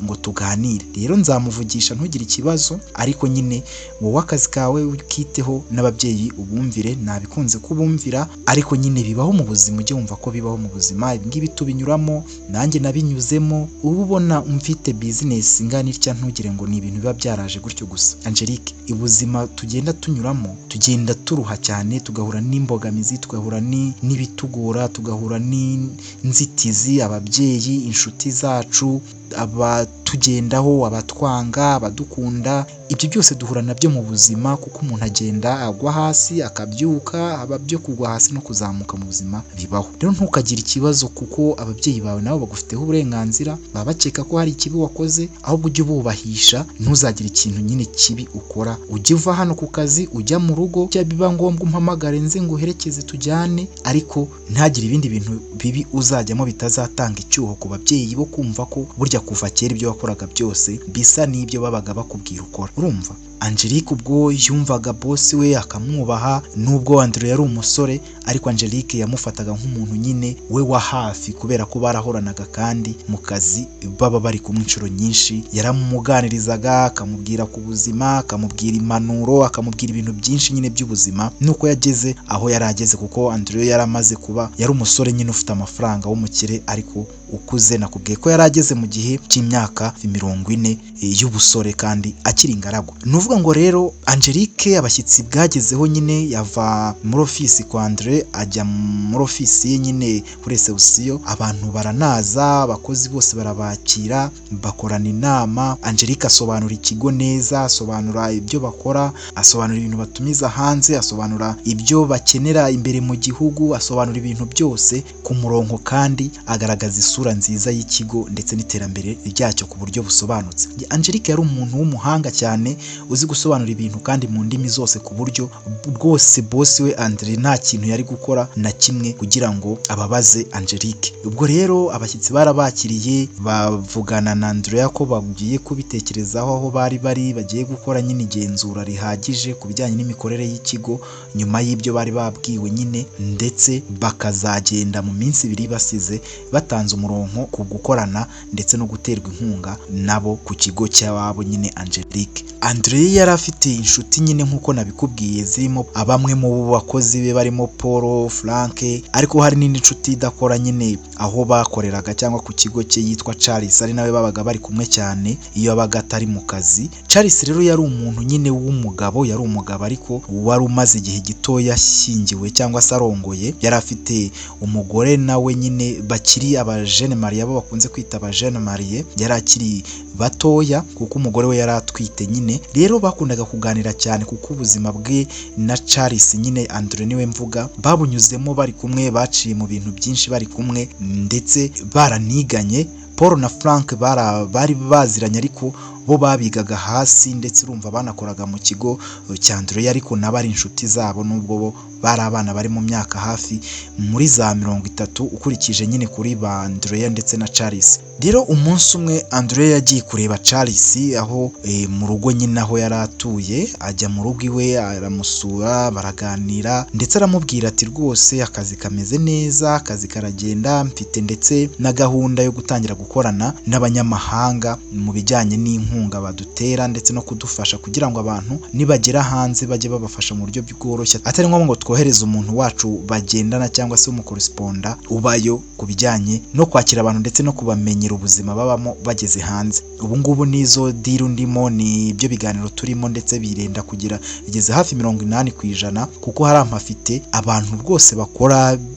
S1: ngo tuganire. Rero nzamuvugisha ntugire ikibazo, ariko nyine wowe akazi kawe ukiteho n'ababyeyi ubumvire, nabikunze kubumvira, ariko nyine bibaho mu mu buzima, ujye wumva ko bibaho mu buzima, ibi ngibi tubinyuramo, nanjye nabinyuzemo. Uba ubona mfite business ingana itya, ntugire ngo ni ibintu biba byaraje gutyo gusa. Angelique, ubuzima tugenda tunyuramo, tugenda turuha cyane, tugahura n'imbogamizi, tugahura n'ibitugora, tugahura n'inzitizi, ababyeyi, inshuti zacu, abatugendaho, abatwanga, abadukunda, ibyo byose duhura nabyo mu buzima, kuko umuntu agenda agwa hasi akabyuka, aba byo kugwa hasi no kuzamuka mu buzima bibaho. Rero ntukagire ikibazo kuko ababyeyi bawe nabo bagufiteho uburenganzira, baba bakeka ko hari ikibi wakoze, ahubwo ujye ububahisha, ntuzagire ikintu nyine kibi ukora. Ujye uva hano ku kazi ujya mu rugo, biba ngombwa umpamagare nze nguherekeze tujyane, ariko ntagire ibindi bintu bibi uzajyamo bitazatanga icyuho ku babyeyi bo kumva ko burya kuva kera ibyo wakoraga byose bisa n'ibyo babaga bakubwira ukora. Urumva Angelique ubwo yumvaga boss we akamwubaha, nubwo Andre yari umusore, ariko Angelique yamufataga nk'umuntu nyine we wa hafi, kubera ko barahoranaga kandi mu kazi baba bari kumwe inshuro nyinshi. Yaramuganirizaga, akamubwira ku buzima, akamubwira impanuro, akamubwira ibintu byinshi nyine by'ubuzima, nuko yageze aho yari ageze, kuko Andre yari amaze kuba yari umusore nyine ufite amafaranga w'umukire ariko ukuze. Nakubwiye ko yari ageze mu gihe cy'imyaka 40 y'ubusore kandi akiri ingaragu. Ni ukuvuga ngo rero Angelique abashyitsi bwagezeho nyine, yava muri ofisi kwa Andre ajya muri ofisi ye nyine kuri reception, abantu baranaza, abakozi bose barabakira, bakorana inama. Angelique asobanura ikigo neza, asobanura ibyo bakora, asobanura ibintu batumiza hanze, asobanura ibyo bakenera imbere mu gihugu, asobanura ibintu byose ku murongo, kandi agaragaza isura nziza y'ikigo ndetse n'iterambere ryacyo ku buryo busobanutse. Angelique yari umuntu w'umuhanga cyane, uzi gusobanura ibintu kandi mu ndimi zose, ku buryo rwose boss we Andre nta kintu yari gukora na kimwe kugira ngo ababaze Angelique. Ubwo rero abashyitsi barabakiriye, bavugana na Andrea ko bagiye kubitekerezaho, aho bari bari bagiye gukora nyine igenzura rihagije ku bijyanye n'imikorere y'ikigo nyuma y'ibyo bari babwiwe nyine, ndetse bakazagenda mu minsi 2 basize batanze umurongo ku gukorana ndetse no guterwa inkunga nabo ku kigo cy'ababo nyine Angelique. Andre yari afite inshuti nyine nk'uko nabikubwiye, zirimo bamwe mu bakozi be barimo Paul, Frank, ariko hari n'indi nshuti idakora nyine aho bakoreraga cyangwa ku kigo cye yitwa Charles, ari nawe babaga bari kumwe cyane iyo yabaga atari mu kazi. Charles rero yari umuntu nyine w'umugabo, yari umugabo ariko wari umaze igihe gito yashyingiwe cyangwa se arongoye, yari afite umugore nawe nyine bakiri abajeunes mariés, abo bakunze kwita abajeunes mariés, yari akiri batoya kuko umugore we yari atwite nyine. Rero bakundaga kuganira cyane kuko ubuzima bwe na Charles nyine, Andre niwe mvuga, babunyuzemo bari kumwe, baciye mu bintu byinshi bari kumwe ndetse baraniganye. Paul na Frank bari baziranye ariko bo babigaga hasi, ndetse urumva banakoraga mu kigo cya Andre, ariko nabo ari inshuti zabo, nubwo bo bari abana bari mu myaka hafi muri za 30 ukurikije nyine kuri ba Andrea ndetse na Charles. Rero umunsi umwe Andrea yagiye kureba Charles aho mu rugo nyine aho yari atuye, ajya mu rugo iwe aramusura, baraganira, ndetse aramubwira ati rwose akazi kameze neza, akazi karagenda, mfite ndetse na gahunda yo gutangira gukorana n'abanyamahanga mu bijyanye n'inkunga badutera ndetse no kudufasha kugira ngo abantu nibagera hanze bajye babafasha mu buryo bworoshye, atari ngombwa ngo twohereze umuntu wacu bagendana cyangwa se umucorrespondant ubayo ku bijyanye no kwakira abantu ndetse no kubamenyera ubuzima babamo bageze hanze. Ubu ngubu nizo deal ndimo, ni ibyo biganiro turimo, ndetse birenda kugira bigeze hafi 80%, kuko hari amafite abantu rwose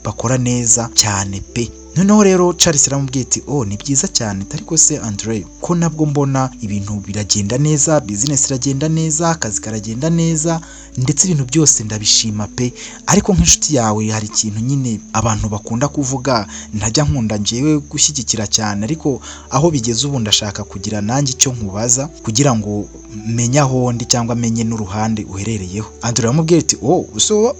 S1: bakora neza cyane pe. Noneho rero Charles aramubwiye ati oh ni byiza cyane, ariko se Andre ko nabwo mbona ibintu biragenda neza, business iragenda neza, akazi karagenda neza, ndetse ibintu byose ndabishima pe, ariko nk'inshuti yawe hari ikintu nyine abantu bakunda kuvuga ntajya nkunda ngewe gushyigikira cyane, ariko aho bigeze ubu ndashaka kugira nanjye icyo nkubaza kugira ngo menye aho ndi cyangwa menye n'uruhande uherereyeho. Andre aramubwira ati oh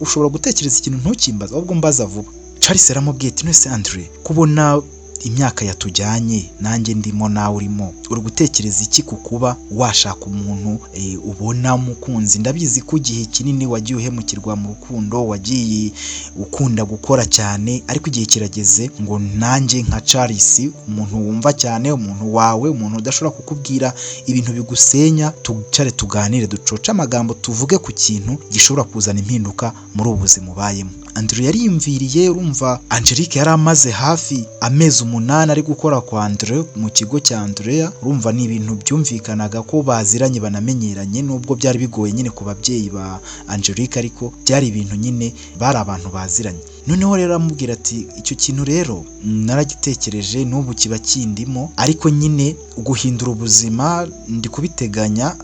S1: ushobora gutekereza ikintu ntukimbaze, ahubwo mbaza vuba. Charles aramubwiye ati none Andre, kubona imyaka yatujyanye nanjye ndimo nawe urimo, uri gutekereza iki ku kuba washaka umuntu ubona umukunzi? Ndabizi ko igihe kinini wagiye uhemukirwa mu rukundo, wagiye ukunda gukora cyane, ariko igihe kirageze ngo nanjye nka Charles, umuntu wumva cyane, umuntu wawe, umuntu udashobora kukubwira ibintu bigusenya, tucare tuganire, ducoce amagambo, tuvuge ku kintu gishobora kuzana impinduka muri ubu buzima ubayemo. Andrew yariyumviriye. Urumva Angelique yari amaze hafi amezi 8 ari gukora kwa Andrew, mu kigo cya Andrea. Urumva ni ibintu byumvikanaga ko baziranye, banamenyeranye, nubwo byari bigoye nyine ku babyeyi ba Angelique, ariko byari ibintu nyine bari abantu baziranye. Noneho rero aramubwira ati icyo kintu rero naragitekereje, n'ubu kiba kindimo, ariko nyine guhindura ubuzima ndi kubiteganya,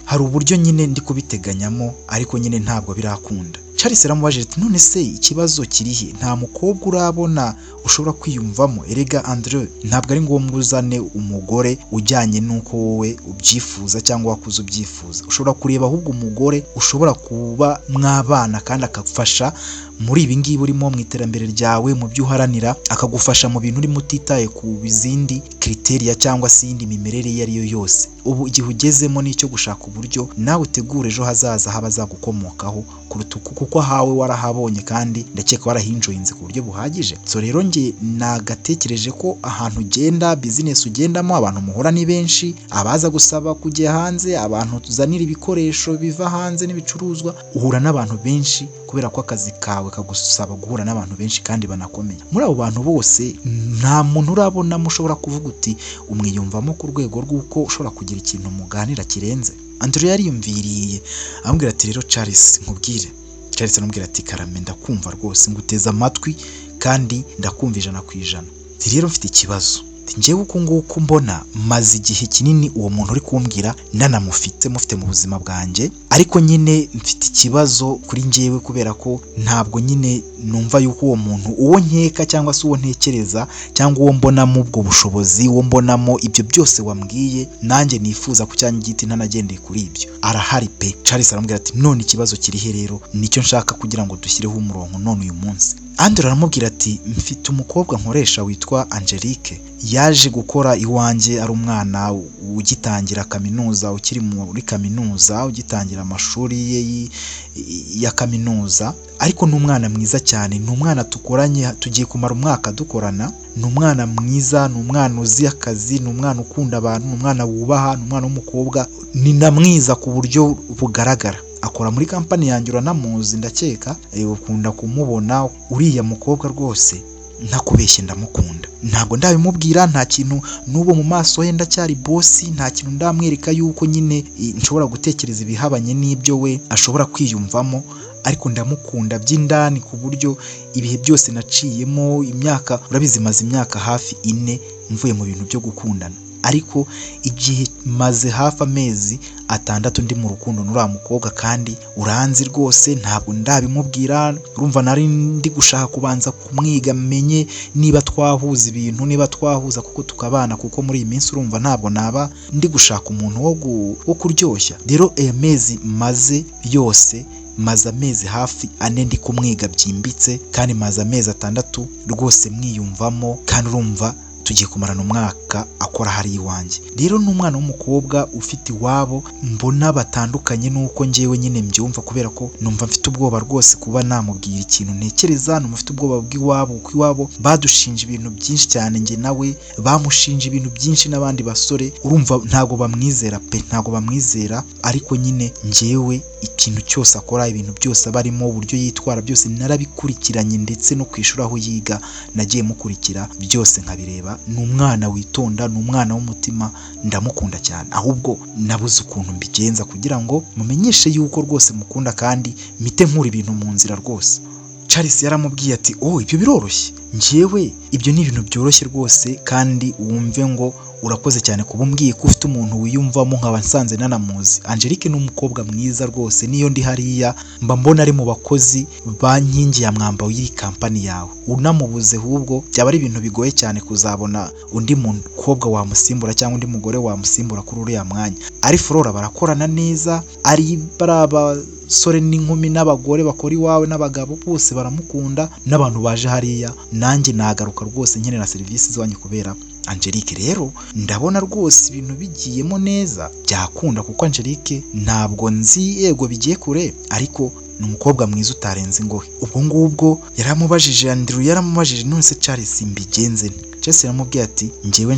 S1: hari uburyo nyine ndi kubiteganyamo, ariko nyine ntabwo birakunda. Charles aramubajije ati none se ikibazo kirihe? Nta mukobwa urabona ushobora kwiyumvamo? Erega Andrew, ntabwo ari ngombwa uzane umugore ujyanye n'uko wowe ubyifuza cyangwa wakuze ubyifuza. Ushobora kureba ahubwo umugore ushobora kuba mwabana kandi akagufasha muri ibi ngibi urimo, mu iterambere ryawe, mu byo uharanira, akagufasha mu bintu urimo utitaye ku zindi criteria cyangwa se iyindi mimerere iyo ari yo yose. Ubu igihe ugezemo ni icyo gushaka uburyo nawe utegura ejo hazaza h'abazagukomokaho kuruta kuko ahawe warahabonye kandi ndakeka warahinjoyinze ku buryo buhagije. So rero njye nagatekereje ko ahantu ugenda, business ugendamo, abantu muhura ni benshi, abaza gusaba kujya hanze, abantu tuzanira ibikoresho biva hanze n'ibicuruzwa, uhura n'abantu benshi kubera ko akazi kawe kagusaba guhura n'abantu benshi kandi banakomeye. Muri abo bantu bose nta muntu urabonamo ushobora kuvuga uti umwiyumvamo ku rwego rw'uko ushobora kugira ikintu muganira kirenze. Andrew yariyumviriye amubwira ati rero Charles nkubwire. Charles aramubwira ati karame, ndakumva rwose, nguteze amatwi kandi ndakumva 100%. Ati rero mfite ikibazo, njyewe uku nguku mbona maze igihe kinini uwo muntu uri kumbwira nanamufite, mufite mu buzima bwanjye, ariko nyine mfite ikibazo kuri njyewe kubera ko ntabwo nyine numva yuko uwo muntu, uwo nkeka cyangwa se uwo ntekereza cyangwa uwo mbonamo ubwo bushobozi, uwo mbonamo ibyo byose wambwiye nanjye nifuza ku cyanjye giti ntanagendeye kuri ibyo, arahari pe. Charles aramubwira ati none ikibazo kiri he rero? Nicyo nshaka kugira ngo dushyireho umurongo none uyu munsi. Andrew aramubwira ati mfite umukobwa nkoresha witwa Angelique, yaje gukora iwanjye ari umwana ugitangira kaminuza, ukiri muri kaminuza, ugitangira amashuri ye ya kaminuza, ariko ni umwana mwiza cyane, ni umwana tukoranye, tugiye kumara umwaka dukorana, ni umwana mwiza, ni umwana uzi akazi, ni umwana ukunda abantu, ni umwana wubaha, ni umwana w'umukobwa, ni na mwiza ku buryo bugaragara. Akora muri kampani yanjye, uranamuzi ndakeka, ukunda kumubona. Uriya mukobwa rwose ntakubeshye ndamukunda, ntabwo ndabimubwira, nta kintu n'ubu mu maso he ndacyari boss, nta kintu ndamwereka yuko nyine nshobora gutekereza ibihabanye n'ibyo we ashobora kwiyumvamo, ariko ndamukunda by'indani ku buryo ibihe byose naciyemo, imyaka urabizi maze imyaka hafi 4 mvuye mu bintu byo gukundana, ariko igihe maze hafi amezi 6 ndi mu rukundo n'uriya mukobwa kandi uranzi rwose, ntabwo ndabimubwira. Urumva nari ndi gushaka kubanza kumwiga menye niba twahuza ibintu, niba twahuza kuko tukabana, kuko muri iyi minsi urumva ntabwo naba ndi gushaka umuntu wo kuryoshya. Rero aya mezi maze yose, maze amezi hafi 4 ndi kumwiga byimbitse, kandi maze amezi 6 rwose mwiyumvamo, kandi urumva tugiye kumarana umwaka akora hari iwanjye. Rero ni umwana w'umukobwa ufite iwabo mbona batandukanye n'uko njyewe nyine mbyumva, kubera ko numva mfite ubwoba rwose kuba namubwira ikintu ntekereza, numva mfite ubwoba bw'iwabo, kuko iwabo badushinja ibintu byinshi cyane, njye nawe bamushinja ibintu byinshi n'abandi basore, urumva ntabwo bamwizera pe, ntabwo bamwizera. Ariko nyine njyewe ikintu cyose akora, ibintu byose aba arimo, uburyo yitwara byose narabikurikiranye, ndetse no ku ishuri aho yiga nagiye mukurikira byose nkabireba. Ni umwana witonda, ni umwana w'umutima, ndamukunda cyane, ahubwo nabuze ukuntu mbigenza kugira ngo mumenyeshe yuko rwose mukunda kandi mpite nkura ibintu mu nzira rwose. Charles yaramubwiye ati oh ibyo biroroshye, njyewe ibyo ni ibintu byoroshye rwose, kandi wumve ngo urakoze cyane kuba umbwiye ko ufite umuntu wiyumvamo nkaba nsanze nanamuzi. Angelique ni umukobwa mwiza rwose, niyo ndi hariya mba mbona ari mu bakozi ba nkingi ya mwamba w'iyi kampani yawe, unamubuze ahubwo byaba ari ibintu bigoye cyane kuzabona undi mukobwa wamusimbura cyangwa undi mugore wamusimbura kuri uriya mwanya. Ari Flora barakorana neza, ari bari abasore n'inkumi n'abagore bakora iwawe n'abagabo bose baramukunda, n'abantu baje hariya, nanjye nagaruka rwose nkenera serivisi z'iwanyu kubera Angelique. Rero ndabona rwose ibintu bigiyemo neza byakunda, kuko Angelique ntabwo nzi yego bigiye kure, ariko Ni umukobwa mwiza utarenze ingohe. Ubwo ngubwo yaramubajije, Andrew yaramubajije, none se Charles mbigenze nte? Charles yaramubwiye ati njyewe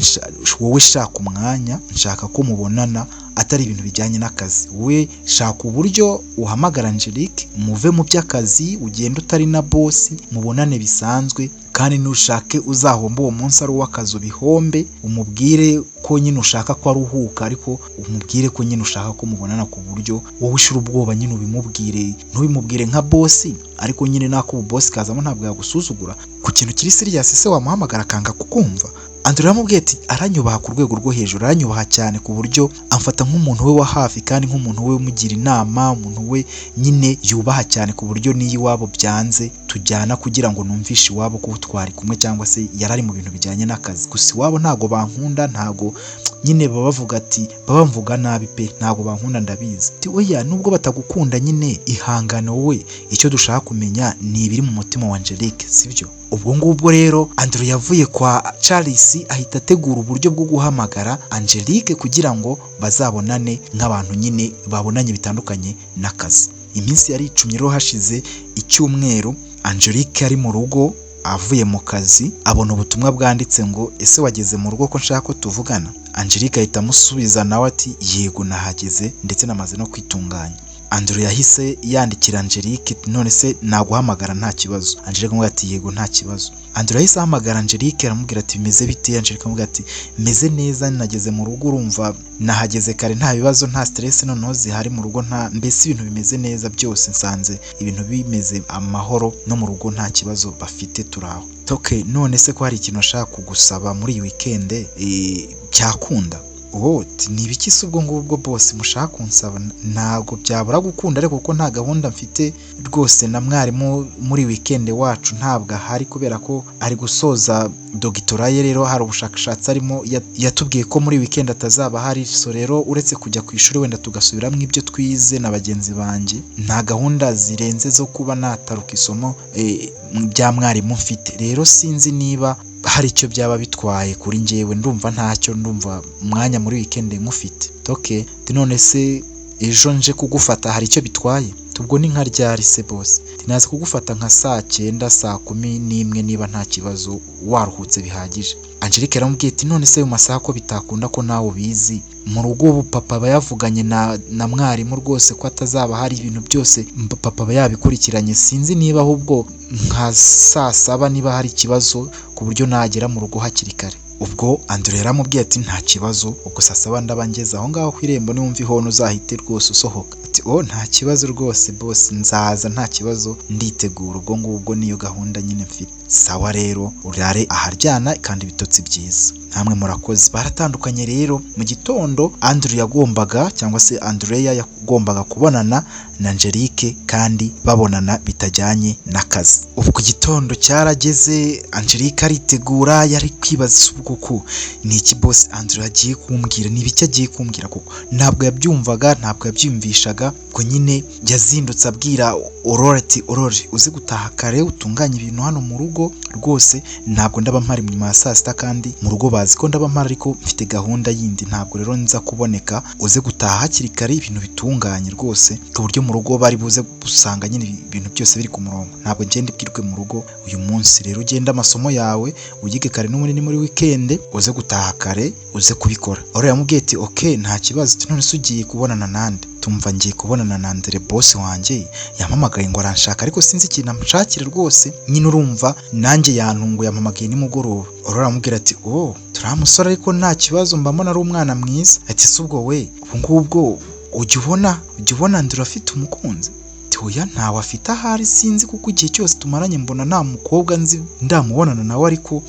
S1: wowe shaka umwanya, nshaka ko mubonana atari ibintu bijyanye n'akazi. Wowe shaka uburyo uhamagara Angelique, muve mu by'akazi, ugende utari na boss, mubonane bisanzwe, kandi nushake uzahomba uwo munsi ari uw'akazi ubihombe, umubwire ko nyine ushaka ko aruhuka, ariko umubwire ko nyine ushaka ko mubonana ku buryo wowe ushira ubwoba nyine ubimubwire, ntubimubwire nka boss, ariko nyine nako ubu boss kazamo ntabwo yagusuzugura ku kintu kiri serious. Se wamuhamagara akanga kukumva? Andrew yaramubwiye ati aranyubaha ku rwego rwo hejuru, aranyubaha cyane ku buryo amfata nk'umuntu we wa hafi kandi nk'umuntu we umugira inama, umuntu we nyine yubaha cyane, ku buryo n'iyo iwabo byanze tujyana kugira ngo numvishe iwabo ko twari kumwe cyangwa se yari ari mu bintu bijyanye n'akazi. Gusa iwabo ntago bankunda, ntago nyine baba bavuga ati baba bamvuga nabi pe, ntago bankunda ndabizi. Ati oya, nubwo batagukunda nyine ihangane, wowe icyo dushaka kumenya ni ibiri mu mutima wa Angelique, sibyo? Ubwo ngubwo rero Andrew yavuye kwa Charles ahita ategura uburyo bwo guhamagara Angelique kugira ngo bazabonane nk'abantu nyine babonanye bitandukanye n'akazi. Iminsi yari icumye rero, hashize icyumweru Angelique ari mu rugo avuye mu kazi, abona ubutumwa bwanditse ngo ese wageze mu rugo ko nshaka ko tuvugana? Angelique ahita amusubiza nawe ati yego nahageze ndetse namaze no kwitunganya. Andrew yahise yandikira Angelique, none se naguhamagara nta kibazo? Angelique amubwira ati yego nta kibazo. Andrew yahise ahamagara Angelique aramubwira ati bimeze bite? Angelique amubwira ati meze neza, nageze mu rugo, urumva nahageze kare, nta bibazo, nta stress noneho zihari mu rugo, nta mbese ibintu bimeze neza byose, nsanze ibintu bimeze amahoro no mu rugo nta kibazo bafite, turaho. Okay, none se ko hari ikintu ashaka kugusaba muri iyi weekend byakunda? Oh, ni ibiki se ubwo ngubwo bose mushaka kunsaba? Ntabwo byabura gukunda, ariko kuko nta gahunda mfite rwose, na mwarimu muri weekend wacu ntabwo ahari kubera ko ari gusoza dogitora ye, rero hari ubushakashatsi arimo, yatubwiye ko muri weekend atazaba ahari. So rero uretse kujya ku ishuri wenda tugasubiramo ibyo twize na bagenzi banjye, nta gahunda zirenze zo kuba nataruka isomo bya mwarimu mfite. Rero sinzi niba hari icyo byaba bitwaye kuri njyewe, ndumva ntacyo, ndumva umwanya muri weekend nkufite. Okay, none se ejo nje kugufata hari icyo bitwaye? Ubwo ni nka ryari se boss? Naza kugufata nka saa 9, saa 11 niba nta kibazo waruhutse bihagije. Angelique yaramubwiye ati none se ayo masaha ko bitakunda ko nawe ubizi, mu rugo ubu papa aba yavuganye na mwarimu rwose ko atazaba hari, ibintu byose papa aba yabikurikiranye, sinzi niba ahubwo nka saa 7 niba hari ikibazo ku buryo nagera mu rugo hakiri kare. Ubwo Andrew yaramubwiye ati nta kibazo, ubwo saa 7 ndaba ngeze aho ngaho ku irembo, niwumva ihoni uzahite rwose usohoka. Ati oh nta kibazo rwose boss, nzaza nta kibazo, nditegura, ubwo ngubwo niyo gahunda nyine mfite. Sawa rero urare aharyana kandi ibitotsi byiza, namwe murakoze. Baratandukanye rero. Mu gitondo Andrew yagombaga cyangwa se Andrea yagombaga kubonana na Angelique kandi babonana bitajyanye n'akazi. Ubwo igitondo cyarageze, Angelique aritegura, yari kwibaza ubwo ko ni iki boss Andrew agiye kumbwira, ni ibiki agiye kumbwira, kuko ntabwo yabyumvaga, ntabwo yabyiyumvishaga. Ubwo nyine yazindutse abwira Aurore ati Aurore uze gutaha kare utunganye ibintu hano mu rugo rwose, ntabwo ndaba mpari nyuma ya saa 6, kandi mu rugo bazi ko ndaba mpari ariko mfite gahunda yindi, ntabwo rero nza kuboneka, uze gutaha hakiri kare ibintu bitunganye rwose ku buryo mu rugo bari buze gusanga nyine ibintu byose biri ku murongo, ntabwo ngenda ibwirwe mu rugo uyu munsi. Rero ugende amasomo yawe uyige kare, n'ubundi ni muri weekend, uze gutaha kare uze kubikora. Aurore yamubwiye ati okay nta kibazo. None se ugiye kubonana nande? Tumva ngiye kubonana na Andre, boss wanjye yampamagaye ngo aranshaka, ariko sinzi ikintu amushakira rwose, nyine urumva nanjye yantunguye, yampamagaye nimugoroba. Aurore aramubwira ati oh turiya musore ariko nta kibazo, mba mbona ari umwana mwiza. Ati se ubwo we ubu ngubwo ujya ubona Andre afite umukunzi? Ati oya ntawe afite, ahari sinzi, kuko igihe cyose tumaranye mbona nta mukobwa nzi ndamubonana nawe, ariko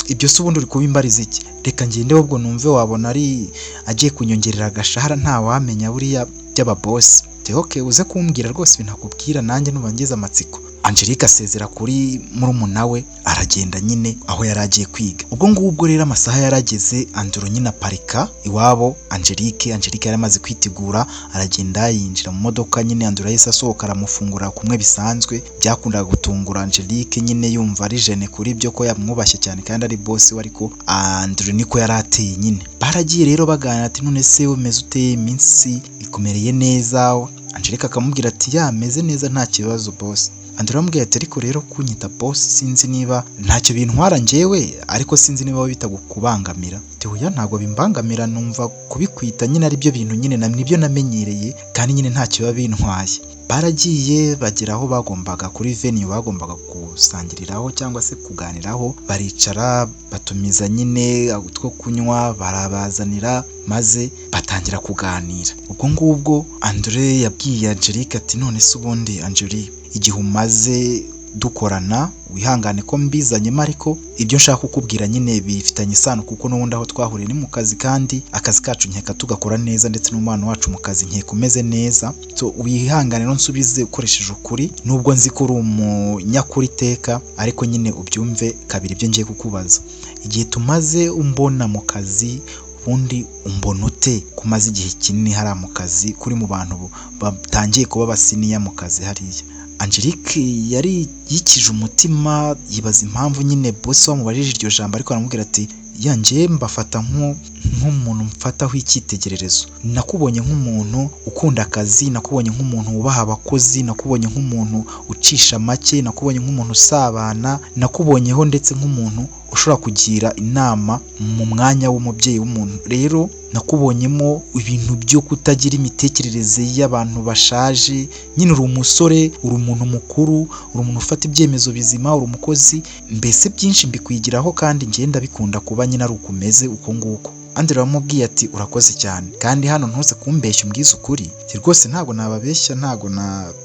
S1: ibyo se ubundi uri kubimbariza iki? Reka ngende ahubwo numve, wabona ari agiye kunyongerera agashahara, ntawamenya buriya by'ababosi. Okay uze kumbwira rwose ibintu akubwira, nanjye numva ngize amatsiko. Angelique asezera kuri murumuna we aragenda nyine aho yari agiye kwiga. Ubwo ngubwo rero amasaha yarageze, Andrew nyine aparika iwabo Angelique. Angelique yari amaze kwitegura, aragenda yinjira mu modoka nyine, Andrew yahise asohoka aramufungura kumwe bisanzwe byakundaga gutungura Angelique, nyine yumva ari gêné kuri byo ko yamwubashye cyane kandi ari boss we, ariko Andrew niko yari ateye nyine. Baragiye rero baganira, ati none se umeze ute, iminsi ikumereye neza? Angelique akamubwira ati yameze neza nta kibazo boss. Andre aramubwira ati ariko rero kunyita boss sinzi niba ntacyo bintwara njyewe, ariko sinzi niba bitakubangamira. Ati oya ntabwo bimbangamira, numva kubikwita nyine ari byo bintu nyine nibyo namenyereye kandi nyine ntacyo biba bintwaye. Baragiye bagera aho bagombaga kuri venue bagombaga gusangiriraho cyangwa se kuganiraho, baricara batumiza nyine utwo kunywa barabazanira maze batangira kuganira. Ubwo ngubwo Andre yabwiye Angelique ati none se ubundi Angelique igihe umaze dukorana wihangane ko mbizanyemo, ariko ibyo nshaka kukubwira nyine bifitanye isano kuko n'ubundi aho twahuriye ni mu kazi kandi akazi kacu nkeka tugakora neza ndetse n'umubano wacu mu kazi nkeka umeze neza. So wihangane rero nsubize ukoresheje ukuri, nubwo nzi ko uri umunyakuri iteka, ariko nyine ubyumve kabiri ibyo ngiye kukubaza. Igihe tumaze umbona mu kazi ubundi umbona ute kumaze igihe kinini hariya mu kazi, kuri mu bantu batangiye kuba abasiniya mu kazi hariya? Angelique yari yikije umutima yibaza impamvu nyine boss wamubajije iryo jambo, ariko aramubwira ati ya njye mbafata nk'umuntu mfataho icyitegererezo, nakubonye nk'umuntu ukunda akazi, nakubonye nk'umuntu wubaha abakozi, nakubonye nk'umuntu ucisha make, nakubonye nk'umuntu usabana, nakubonyeho ndetse nk'umuntu ushobora kugira inama mu mwanya w'umubyeyi w'umuntu. Rero nakubonyemo ibintu byo kutagira imitekerereze y'abantu bashaje, nyine uri umusore, uri umuntu mukuru, uri umuntu ufata ibyemezo bizima, uri umukozi, mbese byinshi mbikwigiraho kandi njye ndabikunda kuba nyine ari uko umeze uko nguko. Andre aramubwiye ati urakoze cyane kandi hano ntuze kumbeshya umbwize ukuri. Ati rwose ntabwo nababeshya, ntabwo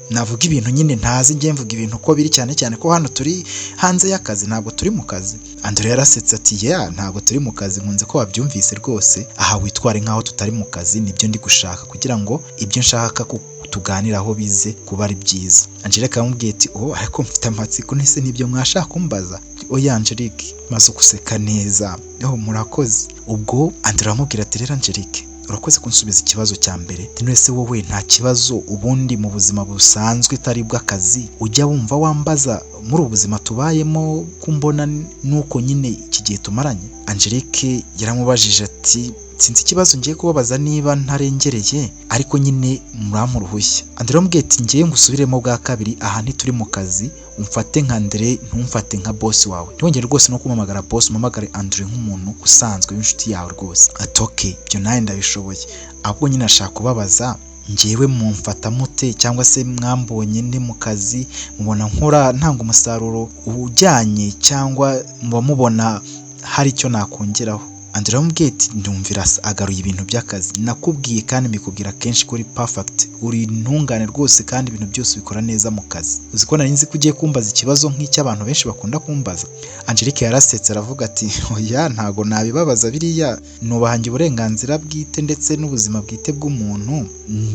S1: navuga ibintu nyine ntazi, njye mvuga ibintu uko biri, cyane cyane ko hano turi hanze y'akazi ntabwo turi mu kazi. Andre yarasetse ati ya ntabwo turi mu kazi, nkunze ko wabyumvise rwose, aha witware nkaho tutari mu kazi, nibyo ndi gushaka kugira ngo ibyo nshaka ko tuganiraho bize kuba ari byiza. Angelique aramubwiye ati oh ariko mfite amatsiko, nese nibyo mwashaka kumbaza? Oya Angelique, maze guseka neza, oh murakoze. Ubwo Andre aramubwira ati rero Angelique urakoze kunsubiza ikibazo cya mbere, none se wowe nta kibazo ubundi mu buzima busanzwe itari bw'akazi ujya wumva wambaza muri ubu buzima tubayemo kumbona nuko nyine iki gihe tumaranye? Angelique yaramubajije ati sinzi ikibazo ngiye kubabaza niba ntarengereye, ariko nyine murampa uruhushya. Andre aramubwiye ati ngiye ngusubiremo bwa kabiri, aha ntituri mu kazi, umfate nka Andre ntumfate nka boss wawe, ntiwongere rwose no kumpamagara boss, umpamagare Andre nk'umuntu usanzwe w'inshuti yawe rwose. Ati okay ibyo nawe ndabishoboye, ahubwo nyine ashaka kubabaza njyewe mumfata mute, cyangwa se mwambonye ndi mu kazi mubona nkora ntanga umusaruro ujyanye, cyangwa muba mubona hari icyo nakongeraho? Andre aramubwiye ati ndumvira agaruye ibintu by'akazi, nakubwiye kandi mbikubwira kenshi ko uri perfect, uri intungane rwose kandi ibintu byose ubikora neza mu kazi. Uzi ko nari nzi ko ugiye kumbaza ikibazo nk'icy'abantu benshi bakunda kumbaza? Angelique yarasetse aravuga ati oya ntago nabibabaza biriya, nubaha uburenganzira bwite ndetse n'ubuzima bwite bw'umuntu,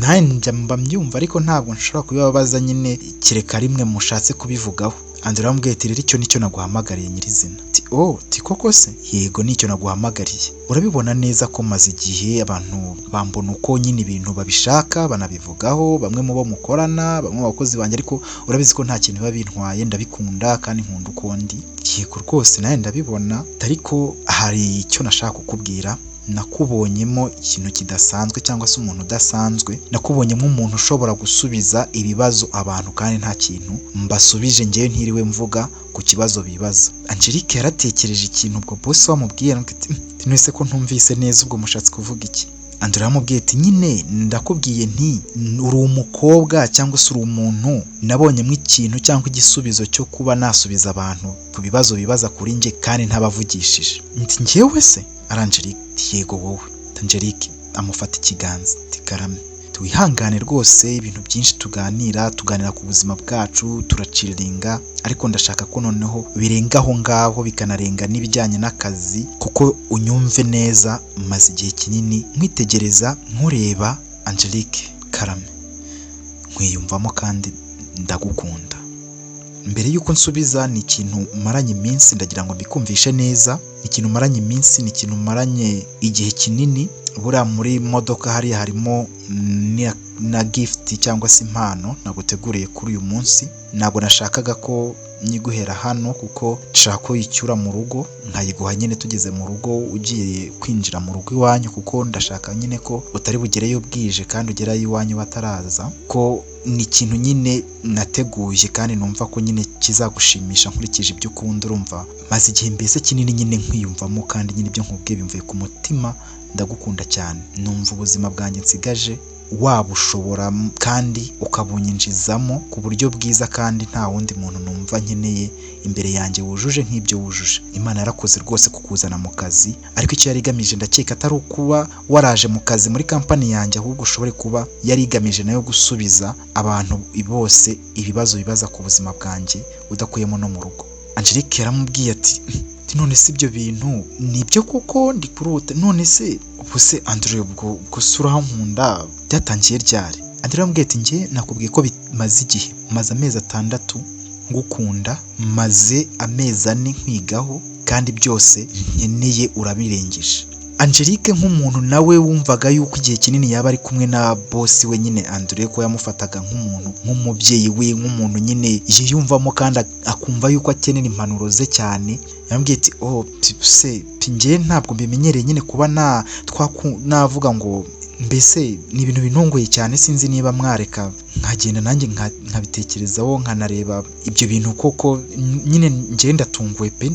S1: nanjye mba mbyumva ariko ntabwo nshobora kubibabaza nyine kereka rimwe mushatse kubivugaho. Andre aramubwiye ati rero icyo nicyo naguhamagariye nyirizina. Ati oh ti koko se? Yego nicyo naguhamagariye. Urabibona neza ko maze igihe abantu bambona uko nyine ibintu babishaka banabivugaho, bamwe mu bo mukorana, bamwe mu bakozi banjye, ariko urabizi ko nta kintu biba bintwaye, ndabikunda kandi nkunda uko ndi. Yego rwose nawe ndabibona, ariko hari icyo nashaka kukubwira, nakubonyemo ikintu kidasanzwe cyangwa se umuntu udasanzwe, nakubonyemo umuntu ushobora gusubiza ibibazo abantu kandi nta kintu mbasubije njyewe ntiriwe mvuga ku kibazo bibaza. Angelique yaratekereje ikintu ubwo boss wamubwiye ati none ko ntumvise neza ubwo mushatse kuvuga iki? Andre aramubwiye ati nyine ndakubwiye nti uri umukobwa cyangwa se uri umuntu nabonyemo ikintu cyangwa igisubizo cyo kuba nasubiza abantu ku bibazo bibaza kuri njye kandi ntabavugishije. Nti njyewe se? Angelique yego wowe. Angelique amufata ikiganza ati karame wihangane rwose, ibintu byinshi tuganira ku buzima bwacu turaciringa, ariko ndashaka ko noneho birenga aho ngaho bikanarenga n'ibijyanye n'akazi, kuko unyumve neza maze igihe kinini nkwitegereza nkureba Angelique karame, nkwiyumvamo kandi ndagukunda. Mbere y'uko nsubiza ni ikintu maranye iminsi ndagira ngo mbikumvishe neza, ni ikintu maranye iminsi, ni ikintu maranye igihe kinini. Buriya muri modoka hariya harimo na gift cyangwa se impano naguteguriye kuri uyu munsi, ntabwo nashakaga ko nyiguhera hano, kuko nshaka ko uyicyura mu rugo, nkayiguha nyine tugeze mu rugo, ugiye kwinjira mu rugo iwanyu, kuko ndashaka nyine ko utari bugereyo bwije kandi ugerayo iwanyu bataraza, ko ni ikintu nyine nateguye kandi numva ko nyine kizagushimisha nkurikije ibyo ukunda. Urumva maze igihe mbese kinini nyine nkwiyumvamo, kandi nyine ibyo nkubwiye bimvuye ku mutima, ndagukunda cyane, numva ubuzima bwanjye nsigaje wabushobora kandi ukabunyinjizamo ku buryo bwiza, kandi nta wundi muntu numva nkeneye imbere yanjye wujuje nk'ibyo wujuje. Imana yarakoze rwose kukuzana mu kazi, ariko icyo yari igamije ndakeka atari ukuba waraje mu kazi muri kampani yanjye, ahubwo ushobore kuba yari igamije nayo gusubiza abantu bose ibibazo bibaza ku buzima bwanjye, udakuyemo no mu rugo. Angelique yaramubwiye ati none se ibyo bintu nibyo koko ndi kurota? None se ubu se Andre ubwo se urankunda byatangiye ryari? Andre aramubwiye ati njye nakubwiye ko bimaze igihe, maze amezi 6 ngukunda, maze amezi 4 nkwigaho, kandi byose nkeneye urabirengeje. Angelique nk'umuntu nawe wumvaga yuko igihe kinini yaba ari kumwe na boss we nyine Andre, ko yamufataga nk'umuntu, nk'umubyeyi we, nk'umuntu nyine yiyumvamo kandi akumva yuko akenera impanuro ze cyane, yambwiye ati oh se njye ntabwo mbimenyereye nyine kuba navuga ngo mbese ni ibintu bintunguye cyane, sinzi niba mwareka nkagenda nanjye nkabitekerezaho, nkanareba ibyo bintu koko nyine njye ndatunguwe pe,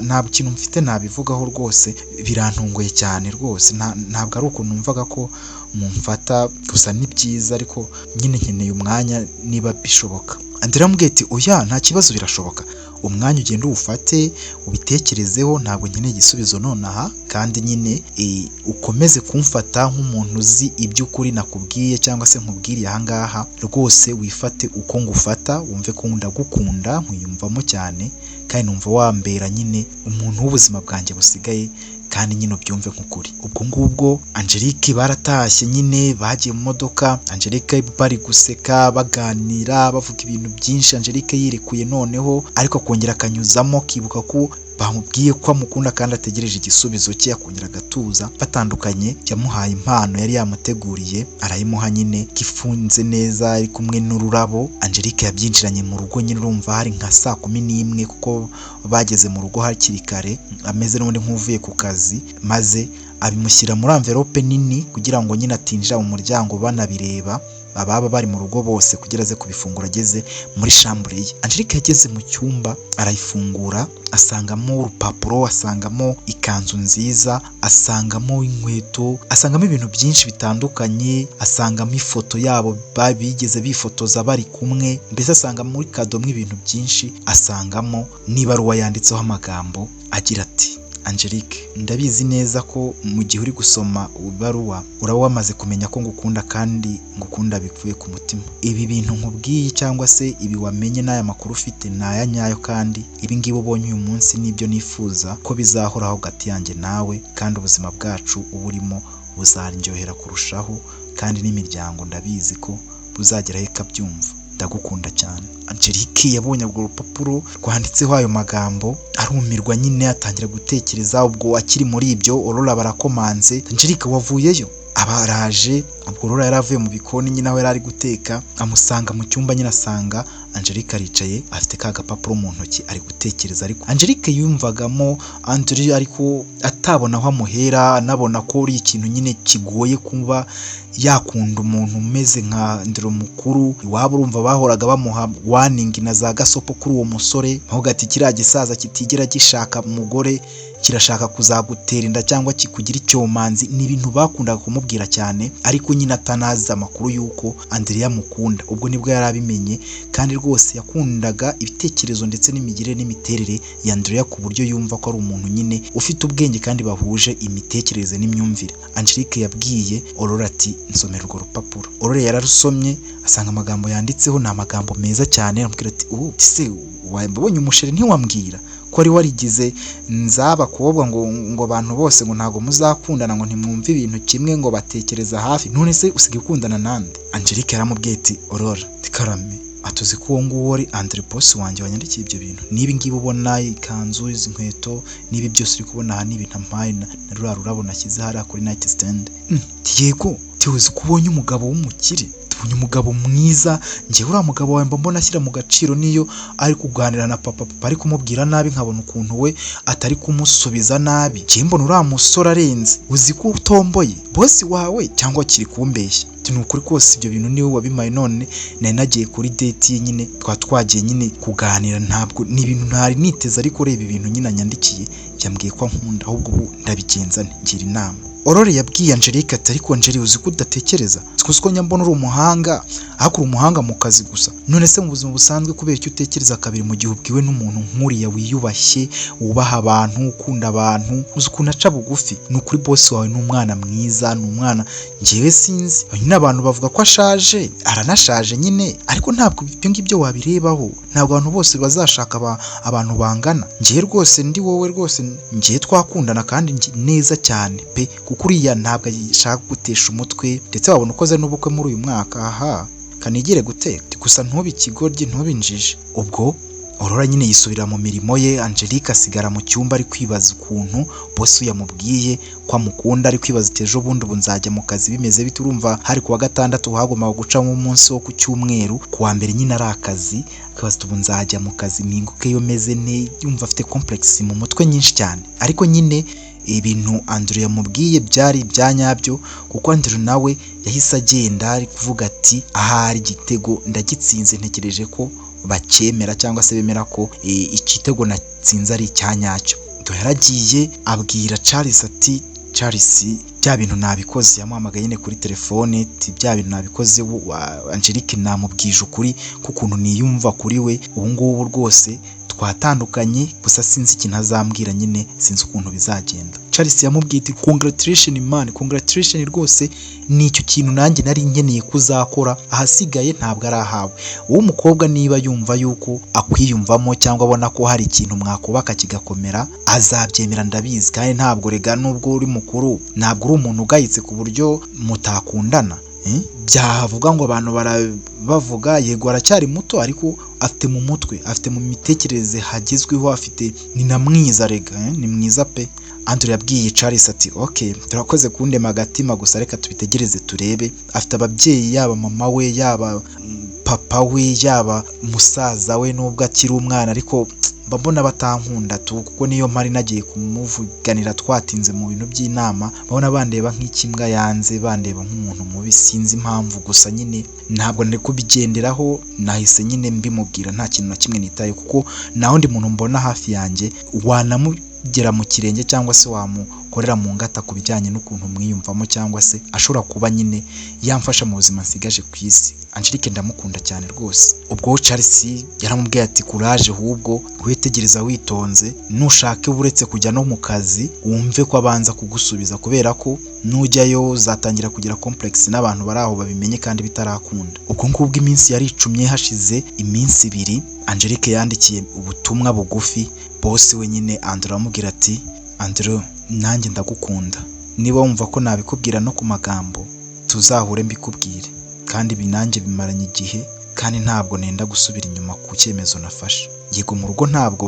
S1: nta kintu mfite nabivugaho rwose, birantunguye cyane rwose, ntabwo ari ukuntu numvaga ko mumfata, gusa ni byiza ariko nyine nkeneye umwanya niba bishoboka. Andre aramubwiye ati oya nta kibazo, birashoboka, umwanya ugenda uwufate ubitekerezeho, ntabwo nkeneye igisubizo nonaha, kandi nyine ukomeze kumfata nk'umuntu uzi iby'ukuri nakubwiye cyangwa se nkubwiriye ahangaha, rwose wifate uko ngufata, wumve ko ndagukunda, nkwiyumvamo cyane, kandi numva wambera nyine umuntu w'ubuzima bwanjye busigaye, kandi nyine ubyumve nk'ukuri. Ubwo ngubwo Angelique baratashye nyine, bagiye mu modoka, Angelique bari guseka baganira bavuga ibintu byinshi, Angelique yirekuye noneho, ariko akongera akanyuzamo akibuka ko bamubwiye ko amukunda kandi ategereje igisubizo cye, akongera agatuza. Batandukanye yamuhaye impano yari yamuteguriye, arayimuha nyine ifunze neza ari kumwe n'ururabo. Angelique yabyinjiranye mu rugo nyine, urumva hari nka saa 11, kuko bageze mu rugo hakiri kare, ameze n'ubundi nk'uvuye ku kazi, maze abimushyira muri envelope nini kugira ngo nyine atinjira mu muryango banabireba ababa bari mu rugo bose, kugira aze kubifungura ageze muri chambre ye. Angelique yageze mu cyumba arayifungura, asangamo urupapuro, asangamo ikanzu nziza, asangamo inkweto, asangamo ibintu byinshi bitandukanye, asangamo ifoto yabo bigeze bifotoza bari kumwe, mbese asanga muri kadomo ibintu byinshi, asangamo n'ibaruwa yanditseho amagambo agira ati Angelique, ndabizi neza ko mu gihe uri gusoma ibaruwa uraba wamaze kumenya ko ngukunda kandi ngukunda bikuye ku mutima. Ibi bintu nkubwiye cyangwa se ibi wamenye n'aya makuru ufite ni aya nyayo, kandi ibi ngibi ubonye uyu munsi nibyo nifuza ko bizahoraho hagati yanjye nawe, kandi ubuzima bwacu uba urimo buzaryohera kurushaho, kandi n'imiryango ndabizi ko buzageraho ikabyumva. Ndagukunda cyane. Angelique yabonye urwo rupapuro rwanditseho ayo magambo arumirwa nyine, atangira gutekereza. Ubwo akiri muri ibyo Aurore barakomanze, Angelique wavuyeyo? Abaraje. Ubwo Aurore yari avuye mu bikoni nyine aho yari ari guteka, amusanga mu cyumba nyine, asanga Angelique aricaye afite ka gapapuro mu ntoki ari gutekereza. Ariko Angelique yumvagamo Andre ariko atabona aho amuhera, anabona ko uri ikintu nyine kigoye kuba yakunda umuntu umeze nka Andre mukuru. Iwabo urumva bahoraga bamuha warning na za gasopo kuri uwo musore, aho gati kiriya gisaza kitigera gishaka umugore kirashaka kuzagutera inda cyangwa kikugira icyomanzi. Ni ibintu bakundaga kumubwira cyane, ariko nyine atanazi amakuru y'uko Andrea amukunda. Ubwo nibwo yari abimenye, kandi rwose yakundaga ibitekerezo ndetse n'imigirire n'imiterere ya Andrea, ku buryo yumva ko ari umuntu nyine ufite ubwenge kandi bahuje imitekerereze n'imyumvire. Angelique yabwiye Aurore ati nsomera urwo rupapuro. Aurore yararusomye asanga amagambo yanditseho ni amagambo meza cyane, aramubwira ati ubu se wabonye umusheri ntiwambwira ko wari warigize nzabakobwa ngo abantu bose ngo ntago muzakundana, ngo ntimwumve ibintu kimwe, ngo batekereza hafi, none se usigaye ukundana nande? Angelique yaramubwiye ati Aurore tikarame, atuzi ko uwo nguwo ari Andre boss wanjye wanyandikiye ibyo bintu, niba ngibi ubona ikanzu, izi nkweto, niba byose uri kubona aha ni ibintu ampaye na ruriya rurabo nashyize hariya kuri night stand. Yego tuzi ko ubonye umugabo w'umukire, Tubonye umugabo mwiza, njyewe uriya mugabo wawe mba mbona ashyira mu gaciro, niyo ari kuganira na papa, papa ari kumubwira nabi nkabona ukuntu we atari kumusubiza nabi. Njyewe mbona uriya musore arenze, uzi ko utomboye boss wawe cyangwa akiri kumbeshya? Ati ni ukuri kose ibyo bintu niwe wabimpaye, none nari nagiye kuri date ye nyine, twaba twagiye nyine kuganira, ntabwo ni ibintu ntari niteze, ariko reba ibintu nyine anyandikiye, yambwiye ko ankunda, ahubwo ubu ndabigenza nte? Ngira inama. Aurore yabwiye Angelique ati ariko Angelique, uzi ko udatekereza, uzi ko njya mbona uri umuhanga, ariko uri umuhanga mu kazi gusa. None se mu buzima busanzwe kubera icyo utekereza kabiri mu gihe ubwiwe n'umuntu nk'uriya wiyubashye, wubaha abantu, ukunda abantu, uzi ukuntu aca bugufi? Ni ukuri boss wawe ni umwana mwiza, ni umwana, njyewe sinzi nyine, abantu bavuga ko ashaje, aranashaje nyine, ariko ntabwo ibyo ngibyo wabirebaho, ntabwo abantu bose bazashaka abantu bangana. Njyewe rwose ndi wowe, rwose njyewe twakundana kandi neza cyane pe, kuko uriya ntabwo ashaka gutesha umutwe, ndetse wabona ukoze n'ubukwe muri uyu mwaka. Aha kanigire guteka gusa, ntube ikigoryi, ntube injiji. Ubwo Aurora nyine yisubira mu mirimo ye, Angelique asigara mu cyumba ari kwibaza ukuntu boss yamubwiye ko amukunda, ari kwibaza ati ejo bundi ubu nzajya mu kazi bimeze bite? Urumva hari kuwa gatandatu, hagombaga gucamo umunsi wo ku cyumweru, ku wa mbere nyine ari akazi, akibaza ati ubu nzajya mu kazi mpinguke yo meze nte? Yumva afite complex mu mutwe nyinshi cyane, ariko nyine ibintu Andrew yamubwiye byari ibya nyabyo, kuko Andrew nawe yahise agenda ari kuvuga ati ahari igitego ndagitsinze, ntegereje ko bacyemera cyangwa se bemera ko igitego natsinze ari icya nyacyo. Yaragiye abwira Charles ati Charles, bya bintu nabikoze. Yamuhamagaye nyine kuri telefone ati bya bintu nabikoze, Angelique namubwije ukuri k'ukuntu niyumva kuri we, ubu ngubu rwose twatandukanye, gusa sinzi ikintu azambwira nyine, sinzi ukuntu bizagenda. Charles yamubwiye ati congratulation man, congratulation rwose, ni icyo kintu nanjye nari nkeneye kuzakora, ahasigaye ntabwo ari ahawe. Wowe umukobwa niba yumva yuko akwiyumvamo cyangwa abona ko hari ikintu mwakubaka kigakomera, azabyemera, ndabizi. Kandi ntabwo rega nubwo uri mukuru, ntabwo uri umuntu ugayitse ku buryo mutakundana. Byavuga ngo abantu barabavuga, yego aracyari muto, ariko afite mu mutwe, afite mu mitekerereze hagezweho, afite, ni na mwiza rega, ni mwiza pe. Andrew yabwiye Charles ati ok, turakoze kundema agatima, gusa reka tubitegereze turebe. Afite ababyeyi, yaba mama we, yaba papa we, yaba musaza we, nubwo akiri umwana ariko mba mbona batankunda tu, kuko niyo mpari nagiye kumuvuganira twatinze mu bintu by'inama, mbona bandeba nk'ikimbwa yanze, bandeba nk'umuntu mubi, sinzi impamvu, gusa nyine ntabwo nari kubigenderaho, nahise nyine mbimubwira nta kintu na kimwe nitaye, kuko nta wundi muntu mbona hafi yanjye wanamugera mu kirenge cyangwa se wamukorera mu ngata ku bijyanye n'ukuntu mwiyumvamo, cyangwa se ashobora kuba nyine yamfasha mu buzima nsigaje ku isi. Angelique ndamukunda cyane rwose. Ubwo Charles yaramubwiye ati courage, ahubwo witegereza witonze, nushake uretse kujya no mu kazi wumve ko abanza kugusubiza, kubera ko nujyayo uzatangira kugira complex n'abantu bari aho babimenye kandi bitarakunda. Ubwo ngubwo iminsi yaricumye, hashize iminsi 2 Angelique yandikiye ubutumwa bugufi boss we nyine Andrew, aramubwira ati Andrew, nanjye ndagukunda, niba wumva ko nabikubwira no ku magambo tuzahure mbikubwire, kandi ibi nanjye bimaranye igihe, kandi ntabwo nenda gusubira inyuma ku cyemezo nafashe. Yego mu rugo ntabwo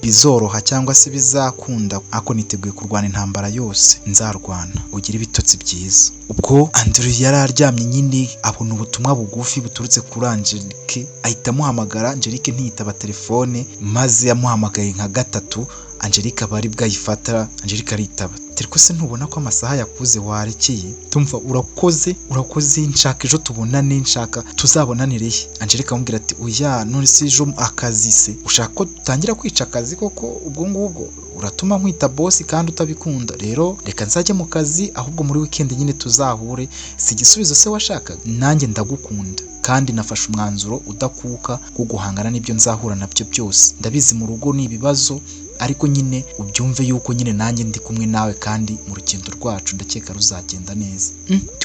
S1: bizoroha cyangwa se bizakunda, ariko niteguye kurwana intambara yose nzarwana, ugire ibitotsi byiza. Ubwo Andrew yari aryamye nyine abona ubutumwa bugufi buturutse kuri Angelique, ahita amuhamagara. Angelique ntiyitaba telefone, maze amuhamagaye nka gatatu Angelique aba ari bwo ayifata. Angelique aritaba, ariko se ntubona ko amasaha yakuze, warekeye? Tumva urakoze, urakoze, nshaka ejo tubonane, nshaka tuzabonanire he? Angelique amubwira ati oya, none se ejo akazi se ushaka ko dutangira kwica akazi koko? Ubwo ngubwo uratuma nkwita boss kandi utabikunda, rero reka nzajye mu kazi, ahubwo muri weekend nyine tuzahure. Si igisubizo se washakaga? Nanjye ndagukunda kandi nafashe umwanzuro udakuka wo guhangana n'ibyo nzahura nabyo byose. Ndabizi mu rugo ni ibibazo, ariko nyine ubyumve yuko nyine nanjye ndi kumwe nawe, kandi mu rugendo rwacu ndakeka ruzagenda neza.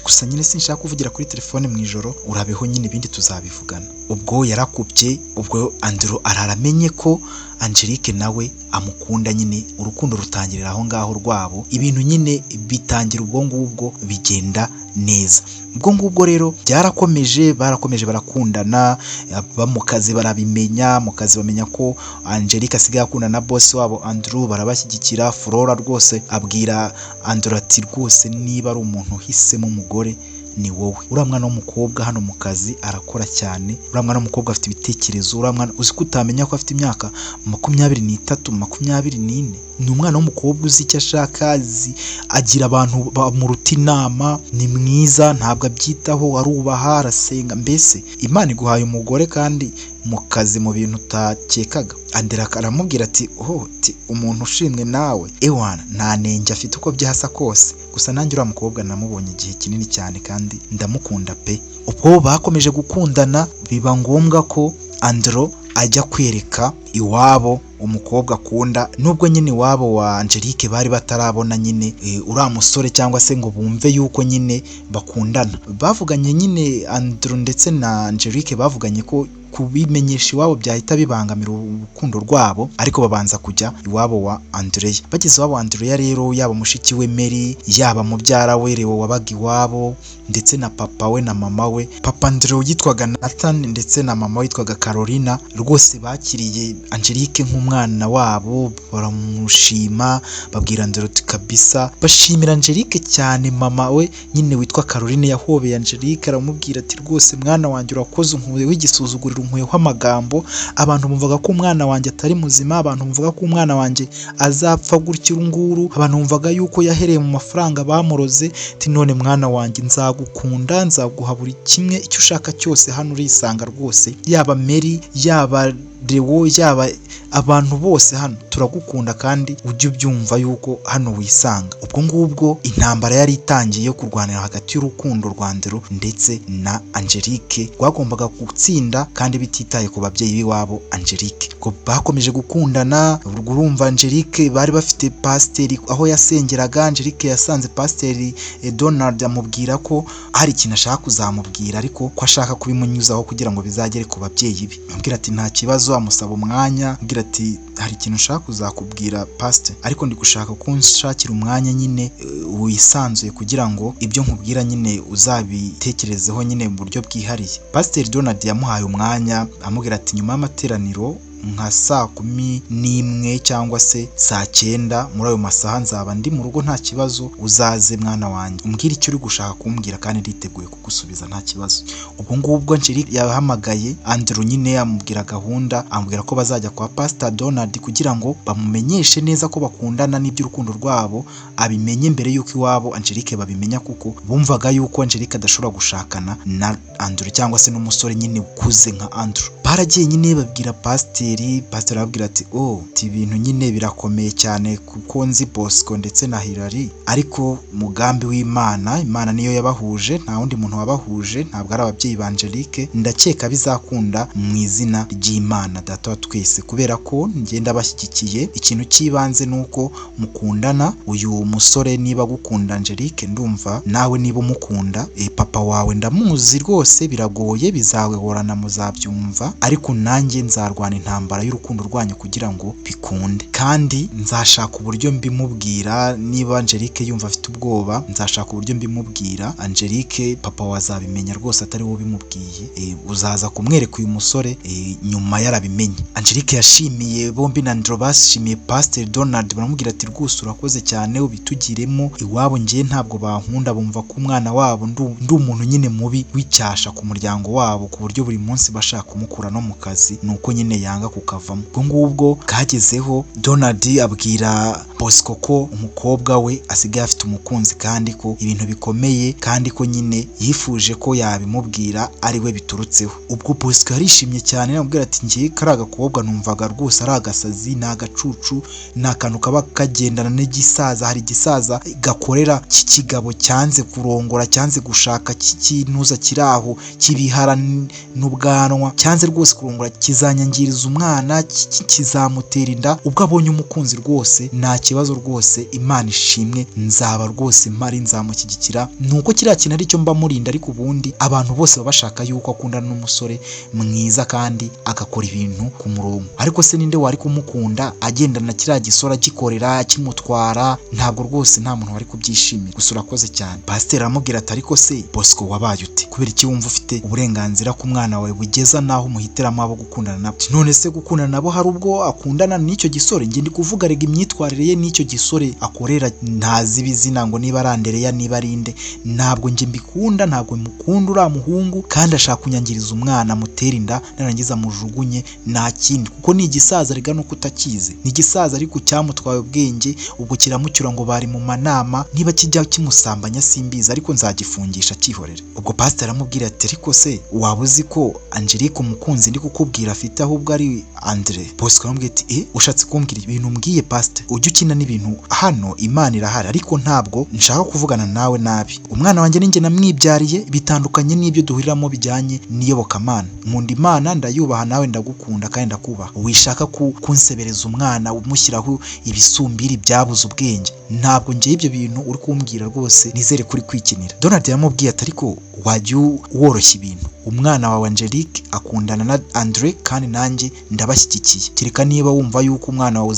S1: Gusa nyine sinshaka kuvugira kuri telefone mu ijoro, urabeho nyine ibindi tuzabivugana. Ubwo yarakubye, ubwo Andrew araramenye ko Angelique nawe amukunda nyine, urukundo rutangirira aho ngaho rwabo, ibintu nyine bitangira ubwo ngubwo bigenda neza. Ubwo ngubwo rero byarakomeje, barakomeje barakundana, mu kazi barabimenya, mu kazi bamenya ko Angelique asigaye akundana na boss wabo Andrew, barabashyigikira. Flora rwose abwira Andrew ati rwose niba ari umuntu uhisemo umugore ni wowe. Uriya mwana w'umukobwa hano mu kazi arakora cyane, uriya mwana w'umukobwa afite ibitekerezo, uriya mwana uzi ko utamenya ko afite imyaka 23, 24, ni umwana w'umukobwa uzi icyo ashaka, agira abantu bamuruta inama, ni mwiza, ntabwo abyitaho, arubaha, arasenga, mbese Imana iguhaye umugore kandi mu kazi mu bintu utakekaga. Andera aramubwira ati oh, umuntu ushimwe nawe ewana nta nenge afite uko byasa kose, gusa nanjye uriya mukobwa namubonye igihe kinini cyane kandi ndamukunda pe. Ubwo bakomeje gukundana, biba ngombwa ko Andro ajya kwereka iwabo umukobwa akunda, nubwo nyine iwabo wa Angelique bari batarabona nyine uriya musore cyangwa se ngo bumve yuko nyine bakundana. Bavuganye nyine Andro ndetse na Angelique bavuganye ko kubimenyesha iwabo byahita bibangamira urukundo rwabo, ariko babanza kujya iwabo wa Andrea. Bageze iwabo wa Andrea rero, yaba mushiki we Mary, yaba mubyara we Leo wabaga iwabo, ndetse na papa we na mama we. Papa Andrea yitwaga Nathan ndetse na mama we yitwaga Carolina, rwose bakiriye Angelique nk'umwana wabo, baramushima, babwira Andrea uti kabisa, bashimira Angelique cyane. Mama we nyine witwa Caroline yahobeye Angelique aramubwira ati rwose mwana wanjye urakoze, unkuye w'igisuzuguriro, unkuyeho amagambo, abantu bumvaga ko umwana wanjye atari muzima, abantu bumvaga ko umwana wanjye azapfa gutya urunguru, abantu bumvaga yuko yahereye mu mafaranga bamuroze, ati none mwana wanjye nzagukunda, nzaguha buri kimwe icyo ushaka cyose, hano urisanga rwose, yaba Mary, yaba Leo, yaba abantu bose hano turagukunda kandi ujye ubyumva yuko hano wisanga. Ubwo ngubwo intambara yari itangiye yo kurwanira hagati y'urukundo rwa Andrew ndetse na Angelique rwagombaga gutsinda kandi bititaye ku babyeyi b'iwabo Angelique. Ubwo bakomeje gukundana, urwo urumva Angelique bari bafite pasiteri aho yasengeraga. Angelique yasanze pasiteri Donald amubwira ko hari ikintu ashaka kuzamubwira ariko ko ashaka kubimunyuzaho kugira ngo bizagere ku babyeyi be. Amubwira ati nta kibazo, amusaba umwanya, amubwira ati hari ikintu nshaka kuzakubwira pasiteri, ariko ndi gushaka ko unshakira umwanya nyine wisanzuye kugira ngo ibyo nkubwira nyine uzabitekerezeho nyine mu buryo bwihariye. Pasiteri Donald yamuhaye umwanya amubwira ati nyuma y'amateraniro nka saa 11 cyangwa se saa 9 muri ayo masaha nzaba ndi mu rugo nta kibazo, uzaze mwana wanjye umbwire icyo uri gushaka kumbwira kandi nditeguye kugusubiza nta kibazo. Ubwo ngubwo Angelique yahamagaye Andrew nyine amubwira gahunda, amubwira ko bazajya kwa Pastor Donald kugira ngo bamumenyeshe neza ko bakundana n'iby'urukundo rwabo abimenye mbere y'uko iwabo Angelique babimenya, kuko bumvaga yuko Angelique adashobora gushakana na Andrew cyangwa se n'umusore nyine ukuze nka Andrew. Baragiye nyine babwira pasiteri, pasiteri arababwira ati oh, ibintu nyine birakomeye cyane kuko nzi Bosco ndetse na Hilary, ariko umugambi w'Imana, Imana niyo yabahuje, nta wundi muntu wabahuje, ntabwo ari ababyeyi ba Angelique, ndakeka bizakunda mu izina ry'Imana data wa twese, kubera ko ngenda bashyigikiye. Ikintu cy'ibanze ni uko mukundana, uyu musore niba agukunda Angelique ndumva nawe niba umukunda, papa wawe ndamuzi rwose biragoye, bizagorana muzabyumva, ariko nanjye nzarwana intambara y'urukundo rwanyu kugira ngo bikunde, kandi nzashaka uburyo mbimubwira. Niba Angelique yumva afite ubwoba nzashaka uburyo mbimubwira. Angelique papa wazabimenya rwose atari wowe ubimubwiye, uzaza kumwereka uyu musore nyuma yarabimenye. Angelique yashimiye bombi na Andrew, bashimiye Pastor Donald, baramubwira ati rwose urakoze cyane ubitugiremo, iwabo ngiye ntabwo bankunda, bumva ko umwana wabo ndi umuntu nyine mubi w'icyasha ku muryango wabo, ku buryo buri munsi bashaka kumukura no mu kazi, nuko nyine yanga kukavamo. Ubwo ngubwo kagezeho Donald abwira Bosco ko umukobwa we asigaye afite umukunzi kandi ko ibintu bikomeye, kandi ko nyine yifuje ko yabimubwira ari we biturutseho. Ubwo Bosco yarishimye cyane aramubwira ati ngiye kari agakobwa numvaga rwose ari agasazi, ni agacucu, ni akantu kaba kagendana n'igisaza, hari igisaza gakorera cy'ikigabo cyanze kurongora, cyanze gushaka, cy'ikintuza kiri aho cy'ibihara n'ubwanwa, cyanze rwose kurongora, kizanyangiriza umwana, kizamutera inda. Ubwo abonye umukunzi rwose nta kibazo rwose, Imana ishimwe, nzaba rwose mpari nzamushyigikira, nuko kiriya kintu aricyo mba murinda, ariko ubundi abantu bose baba bashaka yuko akundana n'umusore mwiza kandi agakora ibintu ku murongo. Ariko se ninde wari kumukunda agendana kiriya gisore agikorera kimutwara? Ntabwo rwose nta muntu wari kubyishimira. Gusa urakoze cyane. Pasiteri aramubwira ati ariko se Bosco wabaye ute? Kubera iki wumva ufite uburenganzira ku mwana wawe bugeza naho umuhitiramo abo gukundana nabo? None se gukundana nabo hari ubwo akundana n'icyo gisore? Njye ndi kuvuga rega imyitwarire ye Ngewe n'icyo gisore akorera ntazi ibizina ngo niba ari Andereya niba ari inde, ntabwo njye mbikunda, ntabwo mukunda uriya muhungu, kandi ashaka kunyangiriza umwana amutera inda narangiza amujugunye, nta kindi, kuko ni igisaza rega nuko utakizi, ni igisaza ariko cyamutwaye ubwenge, ubwo kiramucyura ngo bari mu manama, niba kijya kimusambanya simbizi, ariko nzagifungisha cyihorere. Ubwo pasiteri aramubwira ati ariko se waba uzi ko Angelique umukunzi ndi kukubwira afite ahubwo ari Andre? Bosco aramubwira ati ushatse kumbwira ibintu mbwiye pasiteri, ujye ukina n'ibintu hano, Imana irahari, ariko ntabwo nshaka kuvugana nawe nabi, umwana wanjye ninjye namwibyariye, bitandukanye n'ibyo duhuriramo bijyanye n'iyobokamana, nkunda Imana ndayubaha, nawe ndagukunda kandi ndakubaha, wishaka kunsebereza umwana umushyiraho ibisumbiri byabuze ubwenge, ntabwo ngiye ibyo bintu uri kumbwira rwose, nizere kuri kwikinira. Donald yamubwiye ati ariko wajya woroshya ibintu, umwana wawe Angelique akundana na Andre kandi nanjye ndabashyigikiye, kereka niba wumva yuko umwana wawe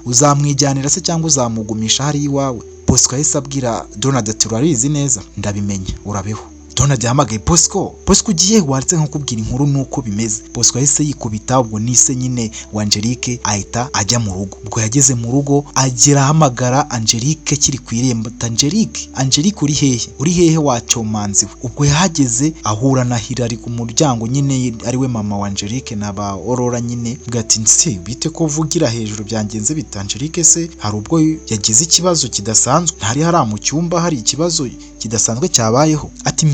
S1: uzamwijyanira se cyangwa uzamugumisha hariya iwawe. Bosco yahise abwira Donald ati urabizi neza ndabimenya, urabeho. Donald yahamagaye Bosco, Bosco ugiye waretse nko kubwira inkuru nuko bimeze. Bosco yahise yikubita, ubwo nise nyine wa Angelique ahita ajya mu rugo. Ubwo yageze mu rugo agera ahamagara Angelique kiri ku irembo, Angelique, Angelique uri hehe? Uri hehe wacyomanzi we? Ubwo yahageze ahura na Hilary ku muryango nyine, ari we mama wa Angelique na ba Aurora nyine, ubwo ati nse bite ko uvugira hejuru byangenze bite? Angelique se hari ubwo yagize ikibazo kidasanzwe? Ntari hari mu cyumba hari ikibazo kidasanzwe cyabayeho? Ati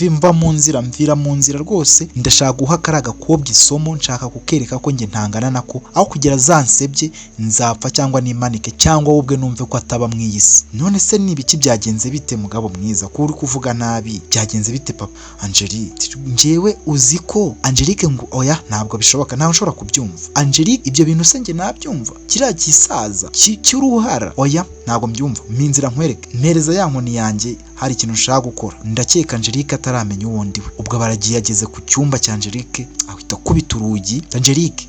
S1: mva mu nzira, mvira mu nzira rwose, ndashaka guha kariya gakobwa isomo, nshaka kukereka ko njye ntangana nako, aho kugira zansebye nzapfa cyangwa nimanike cyangwa wowe ubwe numve ko ataba mu iyi si. None se ni ibiki byagenze bite mugabo mwiza ko uri kuvuga nabi? Byagenze bite papa? Angelique njyewe uzi ko Angelique ngo oya ntabwo bishoboka, ntawe nshobora kubyumva. Angelique ibyo bintu se njye nabyumva? Kiriya gisaza cy'uruhara, oya ntabwo mbyumva, minzira nkwereke, mpereza ya nkoni yanjye, hari ikintu nshaka gukora. Ndakeka Angelique ataramenya uwo ndi we. Ubwo baragiye ageze ku cyumba cya Angelique ahita akubita urugi. Angelique,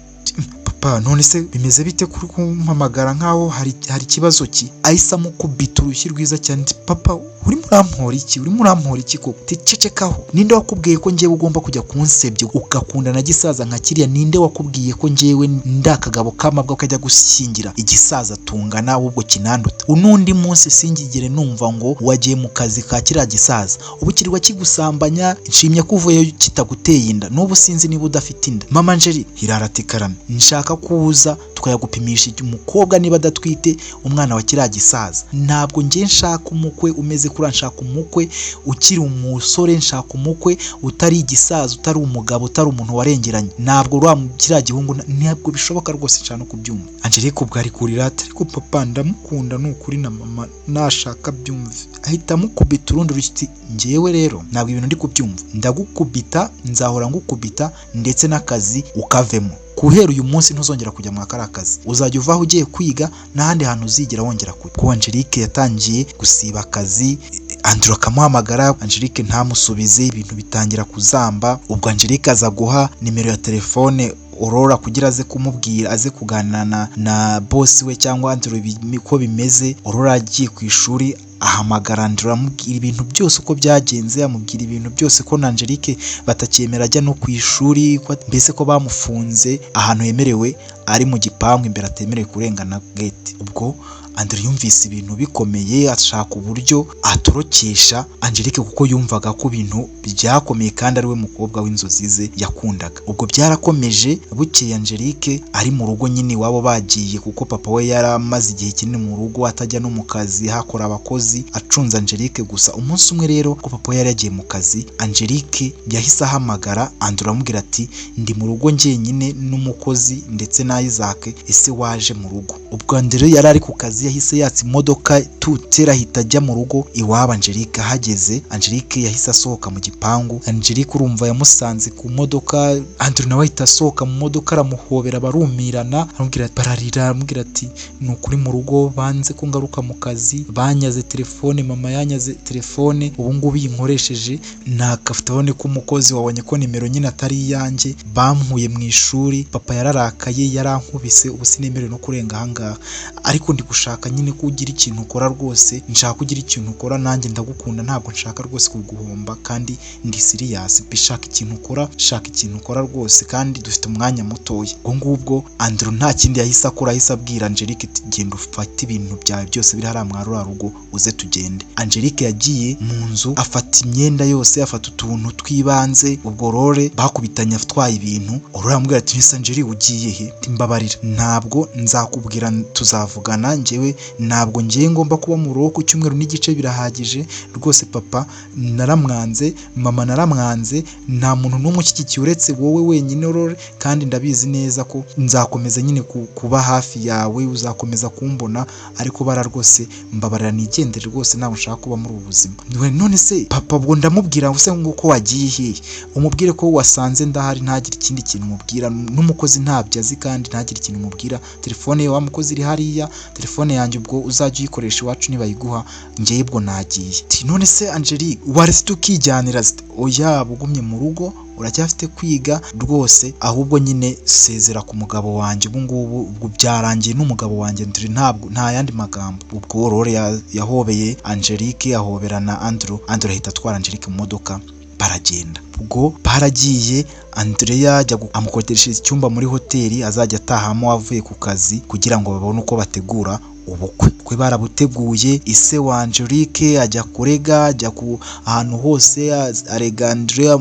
S1: papa none se bimeze bite kuri kumpamagara nkaho hari ikibazo ki? Ahise amukubita urushyi rwiza cyane, papa urimo urampora iki? Urimo urampora iki koko? Cecekaho, ninde wakubwiye ko njyewe ugomba kujya kunsebya ugakunda na gisaza nka kiriya? Ninde wakubwiye ko njyewe ndakagabo kamabwa kajya gushyingira igisaza tungana ahubwo kinanduta? Unundi munsi singigere numva ngo wagiye mu kazi ka kiriya gisaza, ubu kirirwa kigusambanya, nshimye ko uvuyeyo kitaguteye inda, n'ubu sinzi niba udafite inda. Mama Angelique hirara ati karame, nshaka kuza tukayagupimisha umukobwa niba adatwite umwana wa kiriya gisaza. Ntabwo njye nshaka umukwe umeze kuri, nshaka umukwe ukiri umusore, nshaka umukwe utari igisaza, utari umugabo, utari umuntu warengeranye. Ntabwo uriya kiriya gihungu ntabwo bishoboka rwose, nshaka no kubyumva. Angelique ubwo ari kurira ati ariko papa ndamukunda ni ukuri na mama nashaka byumve. Ahita amukubita urundi rushyi, njyewe rero ntabwo ibintu ndi kubyumva, ndagukubita, nzahora ngukubita ndetse n'akazi ukavemo. Guhera uyu munsi ntuzongera kujya mu kariya kazi, uzajya uva aho ugiye kwiga n'ahandi hantu uzigera wongera kujya. Kuko Angelique yatangiye gusiba akazi, Andrew akamuhamagara, Angelique ntamusubize, ibintu bitangira kuzamba. Ubwo Angelique aza guha nimero ya telefone Aurora kugira aze kumubwira, aze kuganira na boss we cyangwa Andrew ko bimeze. Aurora agiye ku ishuri ahamagara Andrew amubwira ibintu byose uko byagenze, amubwira ibintu byose ko na Angelique batacyemera ajya no ku ishuri, mbese ko bamufunze ahantu hemerewe ari mu gipangu imbere atemerewe kurengana gate. Ubwo Andrew yumvise ibintu bikomeye, ashaka uburyo atorokesha Angelique kuko yumvaga ko ibintu byakomeye kandi ari we mukobwa w'inzozi ze yakundaga. Ubwo byarakomeje, bukeye Angelique ari mu rugo nyine iwabo bagiye, kuko papa we yari amaze igihe kinini mu rugo atajya no mu kazi, hakora abakozi, acunze Angelique gusa. Umunsi umwe rero ko papa we yari yagiye mu kazi, Angelique yahise ahamagara Andrew aramubwira ati ndi mu rugo njyenyine n'umukozi ndetse na Isaac, ese waje mu rugo? Ubwo Andrew yari ari ku kazi, yahise yatsa imodoka tutera ahita ajya mu rugo iwabo. Angelique ahageze, Angelique yahise asohoka mu gipangu. Angelique urumva yamusanze ku modoka, Andrew nawe ahita asohoka mu modoka aramuhobera, barumirana, aramubwira, bararira, aramubwira ati ni ukuri mu rugo banze ko ngaruka mu kazi, banyaze telefone, mama yanyaze telefone, ubu ngubu iyi nkoresheje ni akafone k'umukozi, wabonye ko nimero nyine atari iyanjye, bankuye mu ishuri, papa yararakaye, yarankubise, ubu sinemerewe no kurenga aha ngaha, ariko ndi gushaka Ndashaka nyine ko ugira ikintu ukora rwose, nshaka kugira ikintu ukora, nanjye ndagukunda, ntabwo nshaka rwose kuguhomba, kandi ndi serious pe. Shaka ikintu ukora, shaka ikintu ukora rwose, kandi dufite umwanya mutoya." Ubwo ngubwo Andrew nta kindi yahise akora, ahise abwira Angelique ati: "Genda ufate ibintu byawe byose biri hariya mwa ruriya rugo, uze tugende." Angelique yagiye mu nzu, afata imyenda yose, afata utuntu tw'ibanze. Ubwo Rore bakubitanye atwaye ibintu. Aurore aramubwira ati: "Ese Angelique, ugiye he?" Ati: "Mbabarira, ntabwo nzakubwira, tuzavugana. Njyewe ntabwo ngiye, ngomba kuba mu rugo ku cyumweru n'igice, birahagije rwose. Papa naramwanze, mama naramwanze, nta muntu n'umwe ushyigikiye uretse wowe wenyine Aurore, kandi ndabizi neza ko nzakomeza nyine kuba hafi yawe, uzakomeza kumbona, ariko bara rwose mbabarira nigendere rwose, ntabwo nshaka kuba muri ubu buzima." None se papa ubwo ndamubwira se ngo ko wagiye hehe? Umubwire ko wasanze ndahari, ntagire ikindi kintu umubwira, n'umukozi ntabyo azi, kandi ntagire ikintu umubwira. Telefone wa mukozi iri hariya, telefone yanjye ubwo uzajya uyikoresha iwacu nibayiguha, njyewe ubwo nagiye." Ati: "None se Angelique, waretse tukijyanira?" "Oya, ugumye mu rugo, uracyafite kwiga rwose. Ahubwo nyine sezera ku mugabo wanjye, ubu ngubu ubwo byarangiye n'umugabo wanjye Andrew, ntabwo nta yandi magambo." Ubwo Aurore yahobeye Angelique, ahobera na Andrew. Andrew ahita atwara Angelique mu modoka, baragenda. Ubwo baragiye, Andrea ajya amukodeshereza icyumba muri hoteli azajya atahamo avuye ku kazi, kugira ngo babone uko bategura ubukwe. Ubukwe barabuteguye. Ise wa Angelique ajya kurega, ajya ku ahantu hose arega Andrea.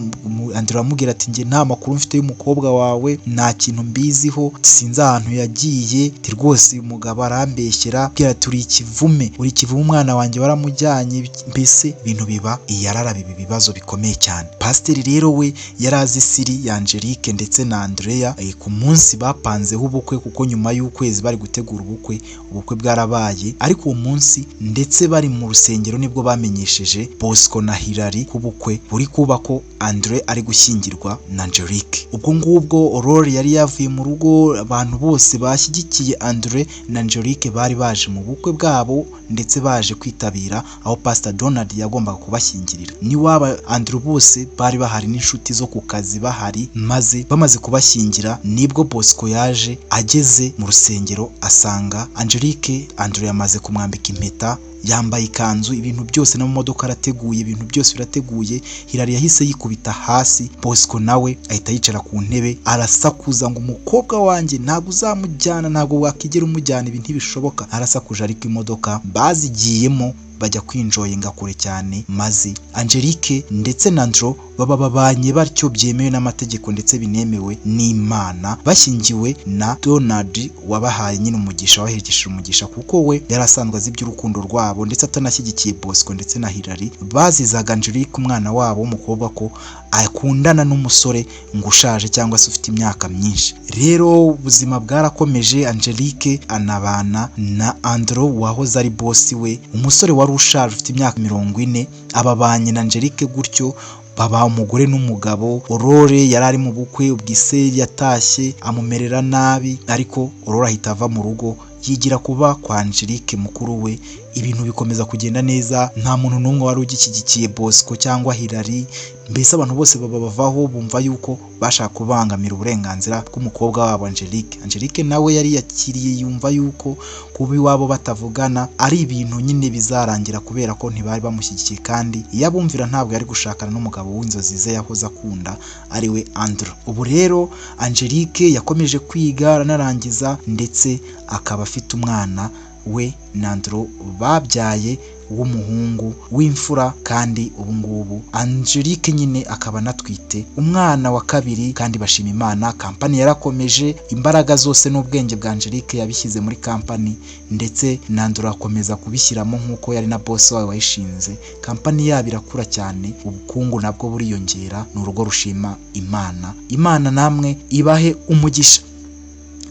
S1: Andrea aramubwira ati: "Njye nta makuru mfite y'umukobwa wawe, nta kintu mbiziho, sinzi ahantu yagiye." Ati: "Rwose uyu mugabo arambeshyera." Abwira ati: "Uri ikivume, uri ikivume, umwana wanjye waramujyanye." Mbese ibintu biba iyarara, biba ibibazo bikomeye cyane. Pasiteri rero we yari azi siri ya Angelique ndetse na Andrea ku munsi bapanzeho ubukwe, kuko nyuma y'ukwezi bari gutegura ubukwe. Ubukwe bwarabaye, ariko uwo munsi ndetse bari mu rusengero nibwo bamenyesheje Bosco na Hilary ko ubukwe buri kuba, ko Andre ari gushyingirwa na Angelique. Ubwo ngubwo Aurore yari yavuye mu rugo, abantu bose bashyigikiye Andre na Angelique bari baje mu bukwe bwabo, ndetse baje kwitabira aho Pastor Donald yagombaga kubashyingirira. Niwaba Andrew bose bari bahari, n'inshuti zo ku kazi bahari. Maze bamaze kubashyingira, nibwo Bosco yaje ageze mu rusengero, asanga Angelique, Andrew yamaze kumwambika impeta, yambaye ikanzu, ibintu byose no mu modoka arateguye, ibintu byose birateguye. Hilary yahise yikubita hasi, Bosco nawe ahita yicara ku ntebe, arasakuza ngo: "Umukobwa wanjye ntabwo uzamujyana, ntabwo wakigera umujyana, ibi ntibishoboka." Arasakuje, ariko imodoka bazigiyemo, bajya kwinjoyinga kure cyane, maze Angelique ndetse na Andrew baba babanye batyo byemewe n'amategeko ndetse binemewe n'Imana, bashyingiwe na Donald wabahaye nyine umugisha, waherekesheje umugisha, kuko we yari asanzwe azi iby'urukundo rwabo, ndetse atanashyigikiye Bosco ndetse na Hilary bazizaga Angelique, umwana wabo w'umukobwa, ko akundana n'umusore ngo ushaje cyangwa se ufite imyaka myinshi. Rero ubuzima bwarakomeje, Angelique anabana na Andrew wahoze ari boss we, umusore wari ushaje ufite imyaka 40. Ababanye na Angelique gutyo, baba umugore n'umugabo. Aurore yari ari mu bukwe, ubwise yatashye amumerera nabi, ariko Aurore ahita ava mu rugo, yigira kuba kwa Angelique mukuru we. Ibintu bikomeza kugenda neza, nta muntu n'umwe wari ugishyigikiye Bosco cyangwa Hilary. Mbese abantu bose baba bavaho, bumva yuko bashaka kubangamira uburenganzira bw'umukobwa wabo Angelique. Angelique nawe yari yakiriye, yumva yuko kuba iwabo batavugana ari ibintu nyine bizarangira, kubera ko ntibari bamushyigikiye, kandi iyo abumvira ntabwo yari gushakana n'umugabo w'inzozi ze yahoze akunda, ariwe Andrew. Ubu rero Angelique yakomeje kwiga, aranarangiza, ndetse akaba afite umwana we na Andrew babyaye w'umuhungu w'imfura, kandi ubu ngubu Angelique nyine akaba anatwite umwana wa kabiri, kandi bashima Imana. Kampani yarakomeje, imbaraga zose n'ubwenge bwa Angelique yabishyize muri kampani, ndetse na Andrew akomeza kubishyiramo nk'uko yari na boss wawe wayishinze. Kampani yabo irakura cyane, ubukungu nabwo buriyongera. Ni urugo rushima Imana. Imana namwe ibahe umugisha.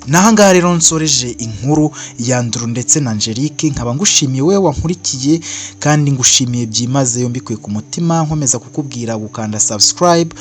S1: Nahangaha rero nsoreje inkuru ya Andrew ndetse na Angelique, nkaba ngushimiye wowe wankurikiye, kandi ngushimiye byimazeyo mbikuye ku mutima, nkomeza kukubwira gukanda subscribe.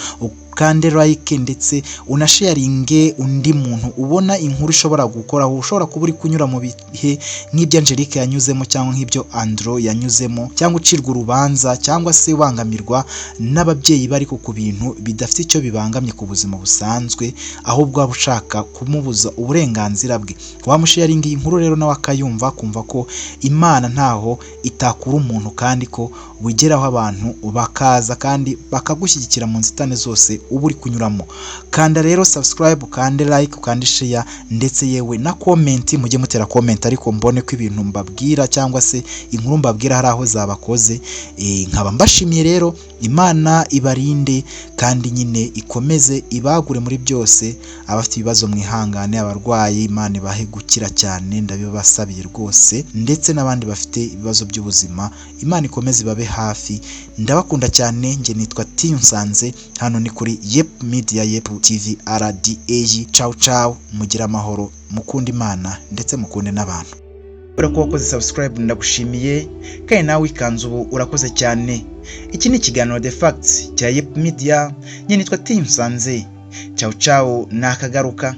S1: Ukande like ndetse unasharinge undi muntu ubona inkuru ishobora gukoraho, ushobora kuba uri kunyura mu bihe nk'ibyo Angelique yanyuzemo, cyangwa nk'ibyo Andro yanyuzemo, cyangwa ucirwa urubanza, cyangwa se ubangamirwa n'ababyeyi bari ku bintu bidafite icyo bibangamye ku buzima busanzwe, ahubwo waba ushaka kumubuza uburenganzira bwe. Wamusharinga iyi nkuru rero nawe akayumva, akumva ko Imana ntaho itakura umuntu, kandi ko bugeraho abantu bakaza kandi bakagushyigikira mu nzitane zose uba uri kunyuramo. Kanda rero subscribe, ukande like, ukande share, ndetse yewe na comment. Mujye mutera comment, ariko mbone ko ibintu mbabwira cyangwa se inkuru mbabwira hari aho zabakoze. Nkaba mbashimiye rero. Imana ibarinde kandi nyine ikomeze ibagure muri byose. Abafite ibibazo mwihangane, abarwayi Imana ibahe gukira cyane, ndabibasabiye rwose, ndetse n'abandi bafite ibibazo by'ubuzima Imana ikomeze ibabe hafi. Ndabakunda cyane. Njye nitwa Nsanze, hano ni kuri Yep Media, Yep TV RDA. Ciao ciao, mugire amahoro, mukunde Imana ndetse mukunde n'abantu. Kubera ko wakoze subscribe ndagushimiye, kandi nawe wikanze ubu urakoze cyane. Iki ni ikiganiro The Facts cya Yep Media. Njye nitwa Nsanze. Ciao ciao, nakagaruka.